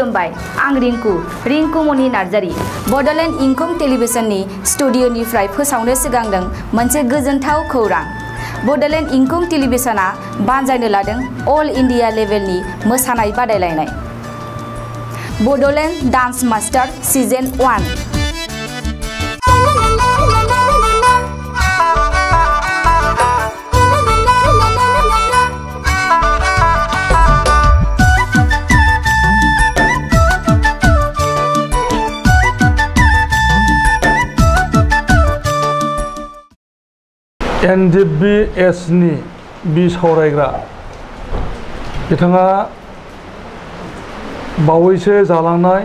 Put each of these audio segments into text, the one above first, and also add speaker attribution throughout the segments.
Speaker 1: खुलुमबाय आं रिंकु मनि नार्जारी बडलेण्ड इंखं टेलिभिजननि स्टुडिअनिफ्राय फोसावनो सिगांदों मोनसे गोजोनथाव खौरां बडलेण्ड इंखं टेलिभिजना बानजायनो लादों अल इंडिया लेभेलनि मोसानाय बादायलायनाय Bodoland dance master season 1
Speaker 2: NDBS नि बिसावरायग्रा बिथाङा बावैसो जालांनाय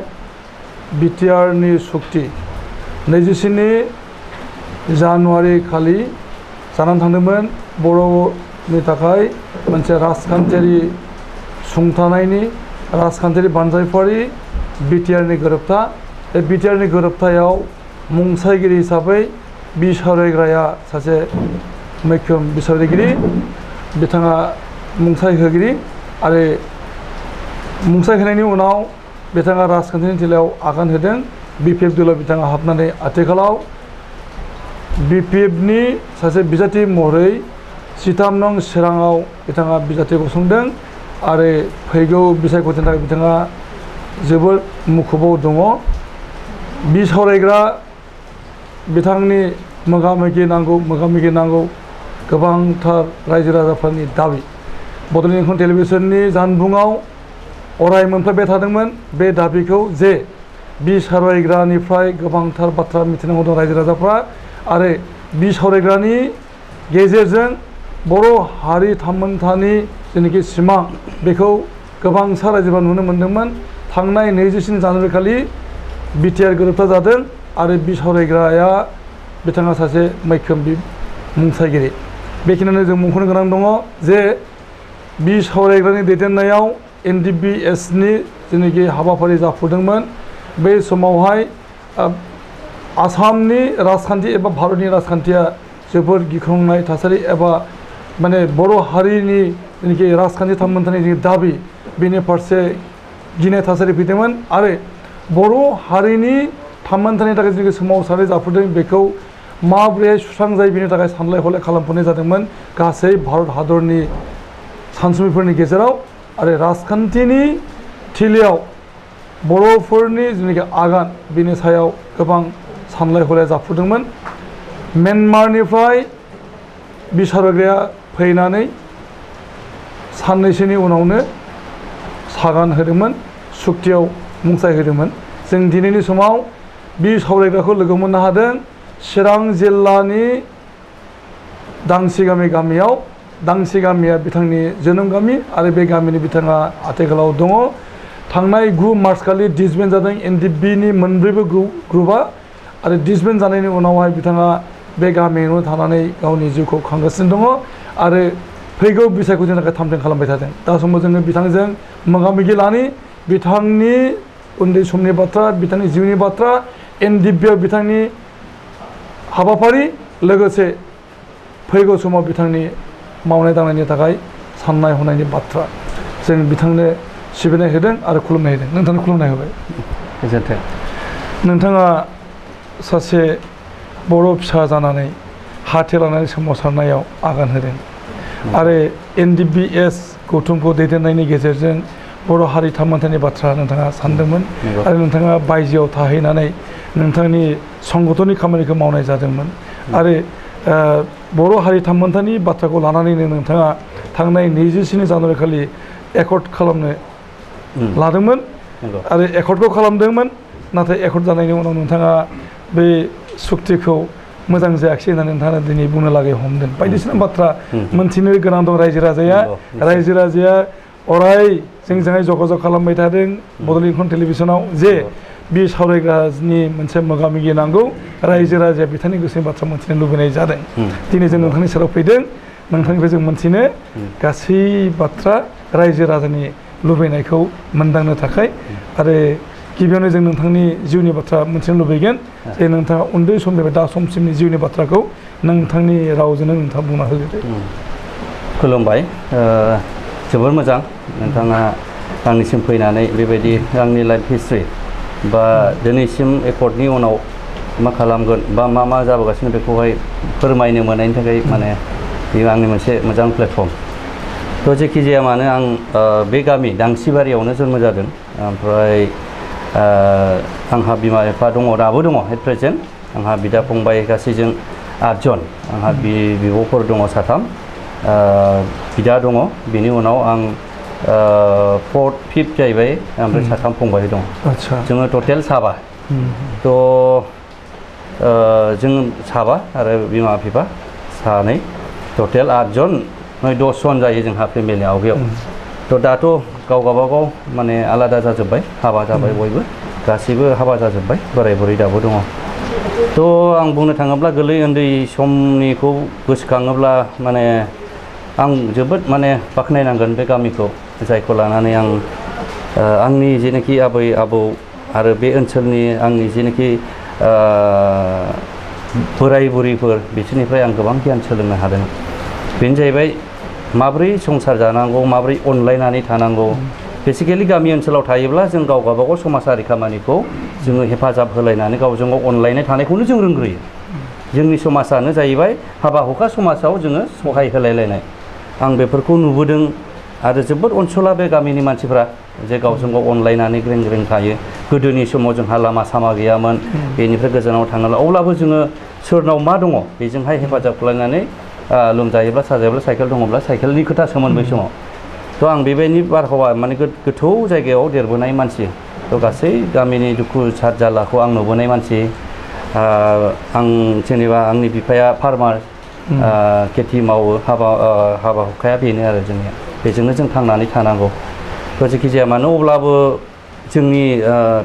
Speaker 2: BTR नि सुक्ति 24 जानुवारि खालि जानानै थांदोंमोन बर'नि थाखाय मोनसे राजखान्थियारि सुंथानायनि राजखान्थियारि बानजायफारि BTR नि गोरोबथा बे BTR नि गोरोबथायाव मुंसायगिरि हिसाबै बिसावरायग्राया सासे मैखोम बिसावरायगिरि बिथाङा मुंसायहोगिरि आरो मुंसायहोनायनि उनाव बिथाङा राजखान्थिनि थिलियाव आगान होदों BPF दलाव बिथाङा हाबनानै आथिखालाव BPF नि सासे बिजाथि महरै 13 नं चिराङाव बिथाङा बिजाथि गसंदों आरो फैगौ बिसायख'थिनि थाखाय बिथाङा जोबोद मुखुबाव दङ बिसावरायग्रा बिथांनि मोगा-मोगि नांगौ गोबांथार रायजो राजाफोरनि दाबि बडलेण्ड इंखं टेलिभिजननि जानबुङाव अराय मोनफ्लेबाय थादोंमोन बे दाबिखौ जे बिसावरायग्रानिफ्राय गोबांथार बाथ्रा मिथिनांगौ दं रायजो राजाफ्रा आरो बिसावरायग्रानि गेजेरजों बर' हारि थामोन्थानि जेनाखि सिमां बेखौ गोबांथार रायजोफ्रा नुनो मोन्दोंमोन थांनाय 24 जानुवारि खालि BTR गोरोबथा जादों आरो बिसावरायग्राया बिथाङा सासे मैखोम मुंसायगिरि बेखिनियानो जों मुंख'नो गोनां दङ जे बिसावरायग्रानि दैदेननायाव NDBS नि जेनाखि हाबाफारि जाफुदोंमोन बे समावहाय आसामनि राजखान्थि एबा भारतनि राजखान्थिया जोबोर गिख्रंनाय थासारि एबा माने बर' हारिनि जेनाखि राजखान्थि थामोन्थानि दाबि बेनि फारसे गिनाय थासारि फैदोंमोन आरो बर' हारिनि थामोन्थानि थाखाय जेनाखि सोमावसारनाय जाफुदों बेखौ माबोरै सुस्रांजायो बेनि थाखाय सानलाय हलाय खालामफुनाय जादोंमोन गासै भारत हादरनि सानसुमैफोरनि गेजेराव आरो राजखान्थिनि थिलियाव बर'फोरनि जेनाखि आगान बेनि सायाव गोबां सानलाय हलाय जाफुदोंमोन म्यानमारनिफ्राय बिसावरायग्राया फैनानै साननैसोनि उनावनो सागान होदोंमोन सुक्तियाव मुंसाय होदोंमोन जों दिनैनि समाव बिसावरायग्राखौ लोगो मोननो हादों चिरां जिल्लानि दांसिगामि गामियाव दांसि गामिया बिथांनि जोनोम गामि आरो बे गामिनि बिथाङा आथिखालाव दङ थांनाय 9 मार्च खालि डिसबेन्ड जादों NDB नि मोनब्रैबो ग्रुपआ आरो डिसबेन्ड जानायनि उनावहाय बिथाङा बे गामियावनो थानानै गावनि जिउखौ खांगासिनो दङ आरो फैगौ बिसायख'थिनि थाखाय थाम-थिम खालामबाय थादों दा समाव जोङो बिथांजों मोगा-मोगि लानि बिथांनि उन्दै समनि बाथ्रा बिथांनि जिउनि बाथ्रा NDB आव बिथांनि हाबाफारि लोगोसे फैगौ समाव बिथांनि मावनाय दांनायनि थाखाय साननाय हनायनि बाथ्रा जों बिथांनो सिबिनाय होदों आरो खुलुमनाय होदों नोंथांनो खुलुमनाय होबाय गोजोन्थों नोंथाङा सासे बर' फिसा जानानै हाथे लानानै सोमावसारनायाव आगान होदों आरो NDBS गौथुमखौ दैदेननायनि गेजेरजों बर' हारि थामोन्थानि बाथ्रा नोंथाङा सानदोंमोन आरो नोंथाङा बायजोआव थाहैनानै नोंथांनि संगठननि खामानिखौ मावनाय जादोंमोन आरो बर' हारि थामोन्थानि बाथ्राखौ लानानैनो नोंथाङा थांनाय 24 जानुवारि खालि एकर्ड खालामनो लादोंमोन आरो एकर्डखौ खालामदोंमोन नाथाय एकर्ड जानायनि उनाव नोंथाङा बे सुक्तिखौ मोजां जायाखिसै होननानै नोंथाङा दिनै बुंनो लागै हमदों बायदिसिना बाथ्रा मोनथिनो गोनां दं रायजो राजाया अराय जोंजोंहाय जगाजग खालामबाय थादों बडलेण्ड इंखं टेलिभिजनाव जे बिसावरायग्रानि मोनसे मोगा-मोगि नांगौ रायजो राजाया बिथांनि गोसोनि बाथ्रा मोनथिनो लुबैनाय जादों दिनै जों नोंथांनि सेराव फैदों नोंथांनिफ्राय जों मोनथिनो गासै बाथ्रा रायजो राजानि लुबैनायखौ मोनदांनो थाखाय आरो गिबियावनो जों नोंथांनि जिउनि बाथ्रा मोनथिनो लुबैगोन जे नोंथाङा उन्दै समनिफ्राय दा समसिमनि जिउनि बाथ्राखौ नोंथांनि रावजोंनो नोंथाङा बुंना होग्रोदो
Speaker 3: खुलुमबाय जोबोर मोजां नोंथाङा आंनिसिम फैनानै बेबायदि आंनि लाइफ हिस्ट्रि बा दिनैसिम एकर्डनि उनाव मा खालामगोन बा मा जाबोगासिनो बेखौहाय फोरमायनो मोननायनि थाखाय माने बेयो आंनि मोनसे मोजां प्लेटफर्म थ' जेखि जाया मानो आं बे गामि दांसिबारियावनो जोनोम जादों ओमफ्राय आंहा बिमा बिफा दङ दाबो दङ एट प्रेजेन्ट आंहा बिदा फंबाय गासैजों 8 जन आंहा बिब'फोर दङ 3 बिदा दङ बिनि उनाव आं 4th 5th जाहैबाय ओमफ्राय 3 फंबाय दं जोङो टटेल 7 थ' जों 7 आरो बिमा बिफा 2 टटेल 8 जन 10 जन जायो जोंहा फेमिलि आवगायाव थ' दाथ' गावगाबागाव माने आलादा जाजोब्बाय हाबा जाबाय बयबो गासैबो हाबा जाजोब्बाय बोराय बुरै दाबो दङ थ' आं बुंनो थाङोब्ला गोरलै उन्दै समनिखौ गोसोखाङोब्ला माने आं जोबोद माने बाख्नायनांगोन बे गामिखौ जायखौ लानानै आं आंनि जेनाखि आबै आबौ आरो बे ओनसोलनि आंनि जेनाखि बोराय बुरैफोर बिसोरनिफ्राय आं गोबां गियान सोलोंनो हादों बेनो जाहैबाय माब्रै संसार जानांगौ माब्रै अनलायनानै थानांगौ बेसिकेलि गामि ओनसोलाव थायोब्ला जों गावगाबागाव समाजारि खामानिखौ जोङो हेफाजाब होलायनानै गावजों गाव अनलायनाय थानायखौनो जों रोंग्रोयो जोंनि समाजानो जाहैबाय हाबा हुखा समाजाव जोङो सहाय होलायलायनाय आं बेफोरखौ नुबोदों आरो जोबोद अनसुला बे गामिनि मानसिफ्रा जे गावजों गाव अनलायनानै ग्रें ग्रें थायो गोदोनि समाव जोंहा लामा सामा गैयामोन बेनिफ्राय गोजानाव थाङोब्ला अब्लाबो जोङो सोरनाव मा दङ बेजोंहाय हेफाजाब खालामनानै लोमजायोब्ला साजायोब्ला साइकेल दङब्ला साइकेलनि खोथासोमोन बै समाव थ' आं बेबायदि बारहावा माने गोथौ जायगायाव देरबोनाय मानसि थ' गासै गामिनि दुखु जारलाखौ आं नुबोनाय मानसि आं जेनेबा आंनि बिफाया फार्मार खेथि मावो हाबा हुखाया बेनो आरो जोंनिया बेजोंनो जों थांनानै थानांगौ थ' जेखि जाया मानो अब्लाबो जोंनि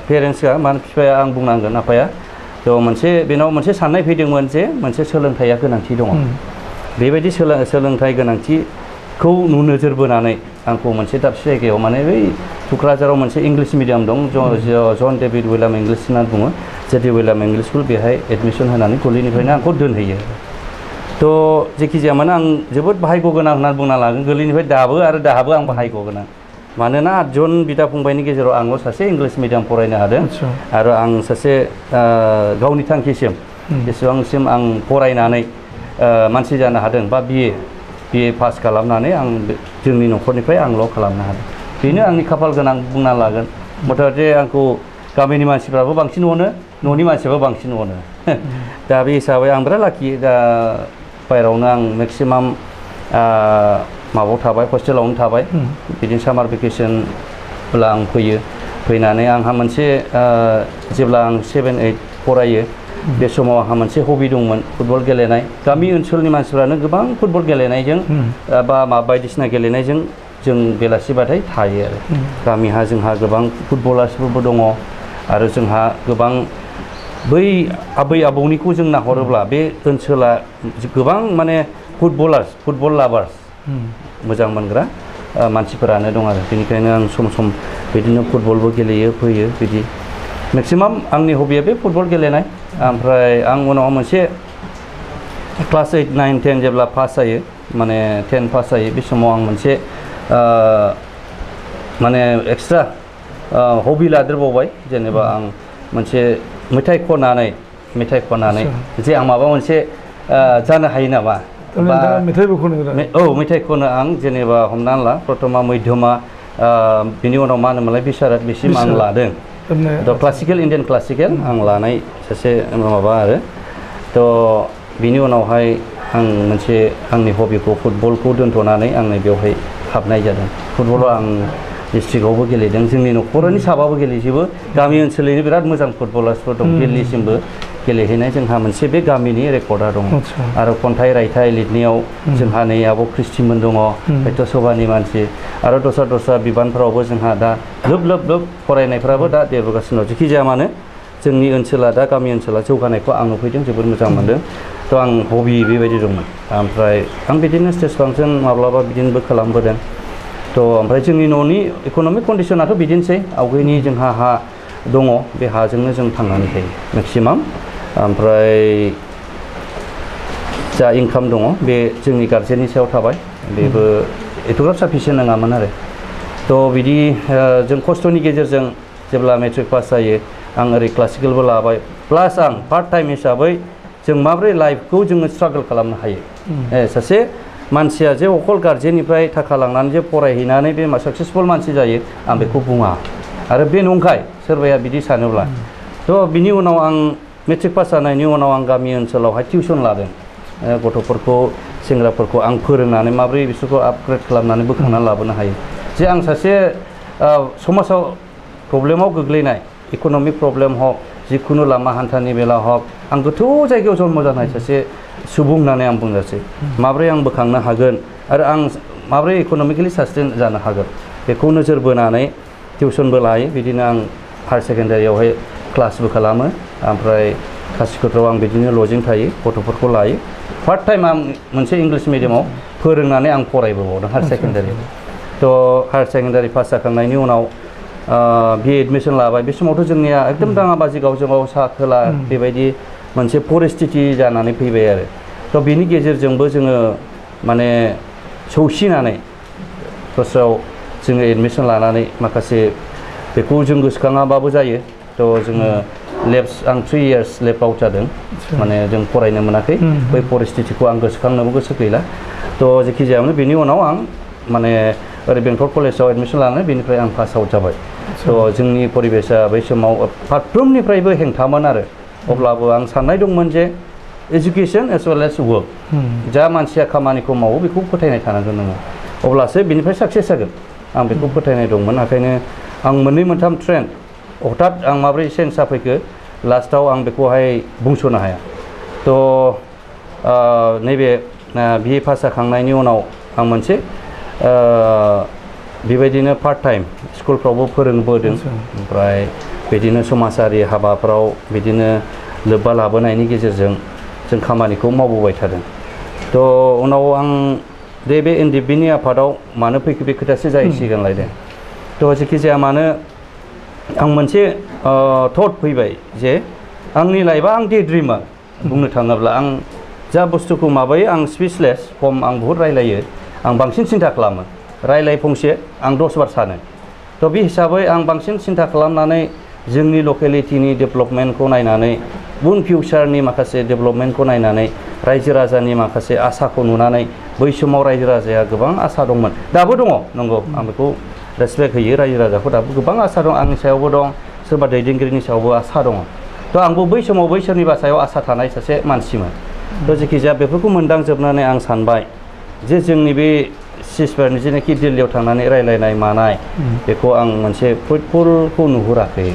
Speaker 3: पेरेन्टसआ माने बिफाया आं बुंनांगोन आफाया थ' बेनाव मोनसे साननाय फैदोंमोन जे मोनसे सोलोंथाइया गोनांथि दङ बेबायदि सोलोंथाइ गोनांथिखौ नोजोर बोनानै आंखौ मोनसे दाबसे जायगायाव माने बै थुक्राझाराव मोनसे इंलिश मिडियाम दं जन डेभिड विलियाम इंलिश होननानै बुङो जेडि विलियाम इंलिश स्कुल बेहाय एडमिसन होनानै गोरलैनिफ्रायनो आंखौ दोनहैयो थ' जेखि जाया मानो आं जोबोद भाग्य गोनां होननानै बुंना लागोन गोरलैनिफ्राय दाबो आं भाग्य गोनां मानोना 8 जन बिदा फंबायनि गेजेराव आंल' सासे इंलिश मिडियाम फरायनो हादों आरो आं सासे गावनि थांखिसिम जेसेबांसिम आं फरायनानै मानसि जानो हादों बा बिए पास खालामनानै आं जोंनि न'खरनिफ्राय आंल' खालामनो हादों बेनो आंनि खाफाल गोनां बुंना लागोन मथामथि आंखौ गामिनि मानसिफ्राबो बांसिन अनो न'नि मानसियाबो बांसिन अनो दा बे हिसाबै आं बिराद लाखि दा बायरावनो आं मेक्सिमाम माबायाव थाबाय हस्टेलावनो थाबाय बिदिनो सामार भेकेसनब्ला आं फैनानै आंहा मोनसे जेब्ला आं 7-8 फरायो बे समाव आंहा मोनसे हबि दंमोन फुटबल गेलेनाय गामि ओनसोलनि मानसिफ्रानो गोबां फुटबल गेलेनायजों बा बायदिसिना गेलेनायजों जों बेलासिबाथाय थायो आरो गामिहा जोंहा गोबां फुटबलार्सफोरबो दङ आरो जोंहा गोबां बै आबै आबौनिखौ जों नाहरोब्ला बे ओनसोला गोबां माने फुटबल लाभार्स मोजां मोनग्रा मानसिफोरानो दं आरो बेनिखायनो आं सम सम बिदिनो फुटबलबो गेलेयो फैयो बिदि मेक्सिमाम आंनि हबिया बे फुटबल गेलेनाय ओमफ्राय आं उनाव मोनसे क्लास 8, 9, 10 जेब्ला पास जायो माने 10 पास जायो बे समाव आं मोनसे माने एक्सट्रा हबि लादेरबावबाय जेनेबा आं मोनसे मेथाइ खननानै जे आं माबा मोनसे जानो हायो नामा मेथाइ खनो आं जेनेबा हमनानै ला प्रथमा मध्यमा बिनि उनाव मा होनोमोनलाय बिसारात बिसिम आं लादों क्लासिकेल इन्डियान क्लासिकेल आं लानाय सासे माबा आरो थ' बिनि उनावहाय आं मोनसे आंनि हबिखौ फुटबलखौ दोनथ'नानै आंनो बेवहाय हाबनाय जादों फुटबलाव आं डिस्ट्रिक्टआवबो गेलेदों जोंनि न'खरनि साबाबो गेलेजोबो गामि ओनसोलनि बिराद मोजां फुटबलार्सफोर दं दिल्लीसिमबो गेलेहैनाय जोंहा मोनसे बे गामिनि रेकर्डा दं आरो खन्थाइ रायथाइ लिरनायाव जोंहा नै आब' ख्रिस्टिमोन दङ हयथ' सभानि मानसि आरो दस्रा बिबानफोरावबो जोंहा दा लोब फरायनायफ्राबो दा देरबोगासिनो दं जेखि जाया मानो जोंनि ओनसोला दा गामि ओनसोला जौगानायखौ आं नुफैदों जोबोद मोजां मोनदों थ' आं हबि बेबायदि दंमोन ओमफ्राय आं बिदिनो स्टेज फांसन माब्लाबा बिदिनोबो खालामबोदों थ' ओमफ्राय जोंनि न'नि इक'नमिक कन्डिसनाथ' बिदिनोसै आवगायनि जोंहा हा दङ बे हाजोंनो जों थांनानै थायो मेक्सिमाम ओमफ्राय जा इनकाम दङ बे जोंनि गारजेननि सायाव थाबाय बेबो एथ'ग्राब साफिसियेन्ट नङामोन आरो थ' बिदि जों खस्थ'नि गेजेरजों जेब्ला मेट्रिक पास जायो आं ओरै क्लासिकेलबो लाबाय प्लास आं पार्ट टाइम हिसाबै जों माब्रै लाइफखौ जोङो स्ट्रागल खालामनो हायो सासे मानसिया जे अकल गार्जेननिफ्राय थाखा लांनानै जे फरायहैनानै बे साक्सेसफुल मानसि जायो आं बेखौ बुङा आरो बे नंखाय सोरबाया बिदि सानोब्ला थ' बिनि उनाव आं मेट्रिक पास जानायनि उनाव आं गामि ओनसोलावहाय टिउसन लादों गथ'फोरखौ सेंग्राफोरखौ आं फोरोंनानै माब्रै बिसोरखौ आपग्रेड खालामनानै बोखांनानै लाबोनो हायो जे आं सासे समाजाव प्रब्लेमाव गोग्लैनाय इक'नमिक प्रब्लेम हक जिखुनु लामा हान्थानि बेला हक आं गोथौ जायगायाव जन्म जानाय सासे सुबुं होननानै आं बुंजासै माब्रै आं बोखांनो हागोन आरो आं माब्रै इक'नमिकेलि सास्टेन जानो हागोन बेखौ नोजोर बोनानै टिउसनबो लायो बिदिनो आं हायार सेकेन्डारियावहाय क्लासबो खालामो ओमफ्राय कासिकत्राव आं बिदिनो लजिं थायो गथ'फोरखौ लायो पार्ट टाइम आं मोनसे इंलिश मिडियामाव फोरोंनानै आं फरायबोबावदों हायार सेकेन्डारियाव थ' हायार सेकेन्डारि पास जाखांनायनि उनाव बि एडमिसन लाबाय बे समावथ' जोंनिया एकदम दाङाबाजि गावजों गाव सा खोला बेबायदि मोनसे परिस्थिति जानानै फैबाय आरो थ' बिनि गेजेरजोंबो जोङो माने सौसिनानै दस्रायाव जोङो एडमिसन लानानै माखासे बेखौ जों गोसोखाङाबाबो जायो थ' जोङो लेब्स आं 3 इयार्स लेब आउट जादों माने जों फरायनो मोनाखै बै परिस्थितिखौ आं गोसोखांनोबो गोसो गैला थ' जेखि जायामानो बिनि उनाव आं माने ओरै बेंटल कलेजाव एडमिसन लानानै बेनिफ्राय आं पास आउट जाबाय थ' जोंनि परिबेसा बै समाव फारफ्रोमनिफ्रायबो हेंथामोन आरो अब्लाबो आं साननाय दंमोन जे education as well as work जा मानसिया खामानिखौ मावो बेखौ फोथायनाय थानांगोन नोङो अब्लासो बेनिफ्राय साक्सेस जागोन आं बेखौ फोथायनाय दंमोन ओंखायनो आं मोननै मोनथाम ट्रेन्ड हठात आं माब्रै चेन्ज जाफैखो लास्टाव आं बेखौहाय बुंस'नो हाया थ' नैबे बिए पास जाखांनायनि उनाव आं मोनसे बेबायदिनो पार्ट टाइम स्कुलफ्रावबो फोरोंबोदों ओमफ्राय बिदिनो समाजारि हाबाफ्राव बिदिनो लोब्बा लाबोनायनि गेजेरजों जों खामानिखौ मावबोबाय थादों थ' उनाव आं बे एनडिएफबिनि आफादाव मानो फैखो बे खोथासो जाहैसिगोनलायदों थ' जेखि जाया मानो आं मोनसे थट फैबाय जे आंनि लाइफआ आं डे ड्रिमार बुंनो थाङोब्ला आं जा बुस्थुखौ माबायो आं स्पिचलेस खम आं बहुद रायलायो आं बांसिन सिन्था खालामो रायलाय फंसे आं 10 बार सानो थ' बे हिसाबै आं बांसिन सिन्था खालामनानै जोंनि लकेलिटिनि डेभेलपमेन्टखौ नायनानै उन फिउचारनि माखासे डेभेलपमेन्टखौ नायनानै रायजो राजानि माखासे आसाखौ नुनानै बै समाव रायजो राजाया गोबां आसा दंमोन दाबो दङ नंगौ आं बेखौ रेसपेक्ट होयो रायजो राजाखौ दाबो गोबां आसा दं आंनि सायावबो दं सोरबा दैदेनगिरिनि सायावबो आसा दङ थ' आंबो बै समाव बै सोरनिबा सायाव आसा थानाय सासे मानसिमोन थ' जेखिजाया बेफोरखौ मोनदांजोबनानै आं सानबाय जे जोंनि बे सिसफोरनि जेनाखि दिल्लीयाव थांनानै रायलायनाय मानाय बेखौ आं मोनसे फ्रुटफुलखौ नुहुराखै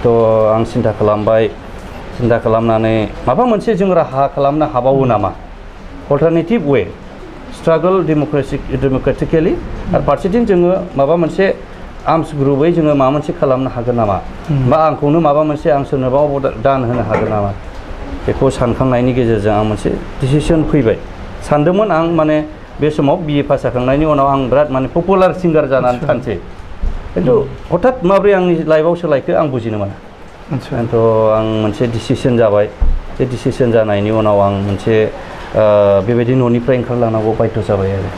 Speaker 3: थ' आं सिन्था खालामबाय सिन्था खालामनानै माबा मोनसे जों राहा खालामनो हाबावो नामा अल्टारनेटिभ वे स्ट्रागल डेम'क्रेटिकेलि आरो फारसेथिं जोङो माबा मोनसे आर्मस ग्रुपै जोङो माबा मोनसे खालामनो हागोन नामा बा आंखौनो माबा मोनसे आं सोरनोबा दान होनो हागोन नामा बेखौ सानखांनायनि गेजेरजों आं मोनसे डिसिसन फैबाय सानदोंमोन आं माने बे समाव बिए पास जाखांनायनि उनाव आं बिराद माने पपुलार सिंगार जानानै थानोसै खिन्थु हठात माब्रै आंनि लाइफआव सोलायखो आं बुजिनो मोना थ' आं मोनसे डिसिसन जाबाय बे डिसिसन जानायनि उनाव आं मोनसे बेबायदि न'निफ्राय ओंखारलांनांगौ बायध' जाबाय आरो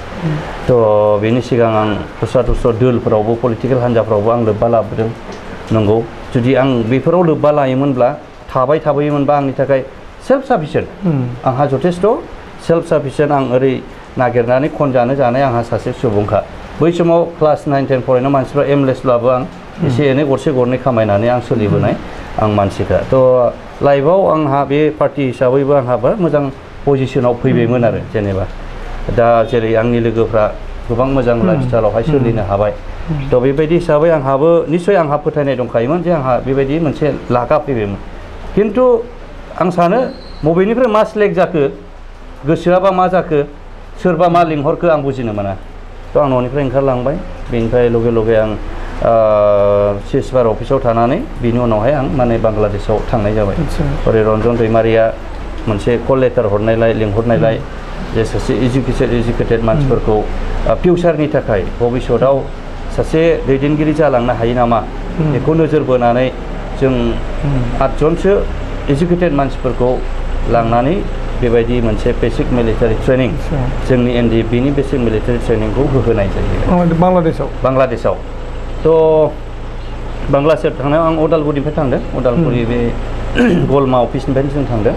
Speaker 3: थ' बेनि सिगां आं दस्रा दोलफोरावबो पलिटिकेल हान्जाफ्रावबो आं लोब्बा लाबोदों नंगौ जुदि आं बेफोराव लोब्बा लायोमोनब्ला थाबाय थाबोयोमोनबा आंनि थाखाय सेल्फ साफिसियेन्ट आंहा जथेस्थ' सेल्फ साफिसियेन्ट आं ओरै नागिरनानै खनजानो जानाय आंहा सासे सुबुंखा बै समाव क्लास 9, 10 फरायनाय मानसिफ्रा एमलेसब्लाबो आं एसे एनै गरसे गरनै खामायनानै आं सोलिबोनाय आं मानसिखा थ' लाइफआव आंहा बे पार्टि हिसाबैबो आंहा बिराद मोजां पजिसनाव फैबायमोन आरो जेनेबा दा जेरै आंनि लोगोफ्रा गोबां मोजां लाइफ स्टाइलावहाय सोलिनो हाबाय थ' बेबायदि हिसाबै आंहाबो निस्सय आंहा फोथायनाय दंखायोमोन जे आंहा बेबायदि मोनसे लागा फैबायमोन खिन्थु आं सानो बबेनिफ्राय मा सिलेक्ट जाखो गोसोआबा मा जाखो सोरबा मा लिंहरखो आं बुजिनो मोना थ' आं न'निफ्राय ओंखारलांबाय बेनिफ्राय लगे लगे आं सिएसआर अफिसाव थानानै बिनि उनावहाय आं माने बांलादेशआव थांनाय जाबाय ओरै रन्जन दैमारिया मोनसे कल लेटार हरनायलाय लिंहरनायलाय जे सासे एजुकेटेड मानसिफोरखौ फिउचारनि थाखाय भबिष्यतआव सासे दैदेनगिरि जालांनो हायो नामा बेखौ नोजोर बोनानै जों 8 जनसो एजुकेटेड मानसिफोरखौ लांनानै बेबायदि मोनसे बेसिक मिलिटारि ट्रेनिं जोंनि एनडिएफबिनि बेसिक मिलिटारि ट्रेनिंखौ होहोनाय जायो बांलादेशआव बांलादेशआव थांनायाव आं उदालगुरिनिफ्राय थांदों उदालगुरि बे गलमा अफिसनिफ्रायनो जों थांदों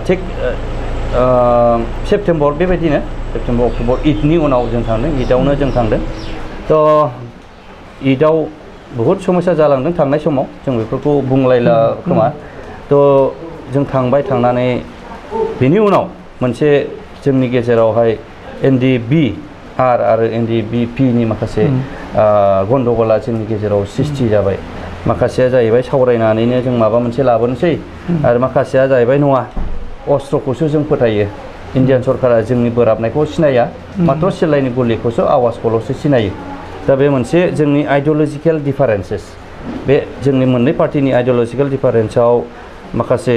Speaker 3: थिग सेप्तेम्बर बेबायदिनो सेप्तेम्बर अक्ट'बर ईदनि उनाव जों थांदों ईदआवनो जों थांदों ईदआव बहुद समस्या जालांदों थांनाय समाव जों बेफोरखौ बुंलायला खोमा जों थांबाय थांनानै बेनि उनाव मोनसे जोंनि गेजेरावहाय NDBR आरो NDBPनि माखासे गन्डगोला जोंनि गेजेराव सृष्टि जाबाय माखासेया जाहैबाय सावरायनानैनो जों माबा मोनसे लाबोनोसै आरो माखासेया जाहैबाय नङा अस्त्रखौसो जों फोथायो इन्डियान सरकारा जोंनि बोराबनायखौ सिनाया मात्र सिलाइनि गुलिखौसो आवाजखौल'सो सिनायो दा बे मोनसे जोंनि आइडिय'लजिकेल डिफारेन्सेस बे जोंनि मोननै पार्टिनि आइडिय'लजिकेल डिफारेन्सआव माखासे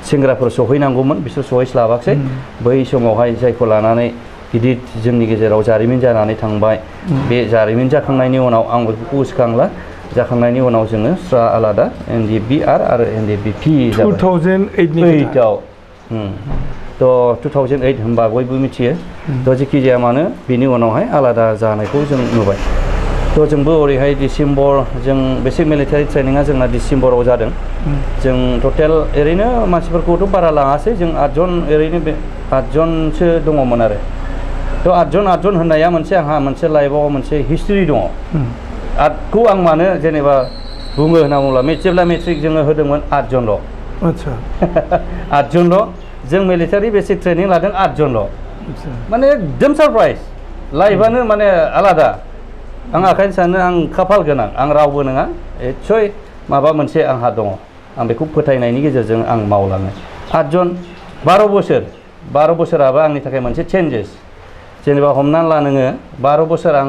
Speaker 3: सेंग्राफोर सहैनांगौमोन बिसोर सहैस्लाबाखै बै समावहाय जायखौ लानानै गिदिर जोंनि गेजेराव जारिमिन जानानै थांबाय बे जारिमिन जाखांनायनि उनाव आं बेखौ गोसोखांला जाखांनायनि उनाव जोङो स्रा आलादा NDBR आरो NDBP जाबाय 2008आव 2008 होनबा बयबो मिथियो जेखि जाया मानो बिनि उनावहाय आलादा जानायखौ जों नुबाय जोंबो ओरैहाय डिसेम्बर जों बेसिक मिलिटारि ट्रेनिंआ जोंना डिसेम्बराव जादों जों टटेल ओरैनो मानसिफोरखौथ' बारा लाङासै जों 8 जन ओरैनो 8 जनसो दङमोन आरो 8 जन होननाया मोनसे आंहा मोनसे लाइफआव मोनसे हिस्ट्रि दङ 8खौ आं मानो जेनेबा बुङो होनना बुङोब्ला जेब्ला मेट्रिक जोङो होदोंमोन 8 जनल' आच्छा 8 जनल' जों मिलिटारि बेसिक ट्रेनिं लादों 8 जनल' माने एकदम सारप्राइज लाइफआनो माने आलादा आं आखायनो सानो आं खाफाल गोनां आं रावबो नङा निस्सय माबा मोनसे आंहा दङ आं बेखौ फोथायनायनि गेजेरजों आं मावलाङो 8 जन 12 बोसोराबो आंनि थाखाय मोनसे चेन्जेस जेनेबा हमनानै ला नोङो 12 बोसोर आं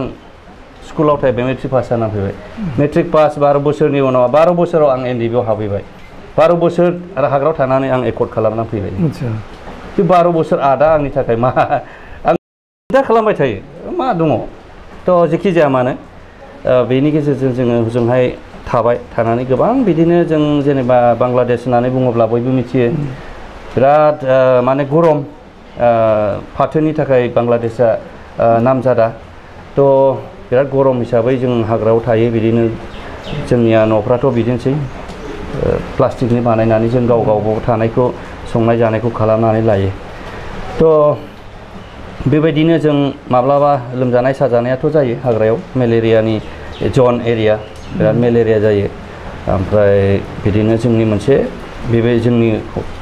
Speaker 3: स्कुलाव थायबाय मेट्रिक पास जानानै फैबाय मेट्रिक पास 12 बोसोरनि उनाव 12 बोसोराव आं NDBआव हाबहैबाय 12 बोसोर आरो हाग्रायाव थानानै आं एकर्ड खालामनानै फैबाय बे 12 बोसोर आदा आंनि थाखाय मा आं दा खालामबाय थायो मा दङ जेखि जाया मानो बेनि गेजेरजों जोङो हजोंहाय थाबाय थानानै गोबां बिदिनो जों जेनेबा बांलादेश होननानै बुङोब्ला बयबो मिथियो बिराद माने गरम फाथोनि थाखाय बांलादेशआ नामजादा बिराद गरम हिसाबै जों हाग्रायाव थायो बिदिनो जोंनिया न'फ्राथ' बिदिनोसै प्लास्टिकनि बानायनानै जों गाव थानायखौ संनाय जानायखौ खालामनानै लायो बेबायदिनो जों माब्लाबा लोमजानाय साजानायाथ' जायो हाग्रायाव मेलेरियानि जन एरिया बिराद मेलेरिया जायो ओमफ्राय बिदिनो जोंनि मोनसे बे जोंनि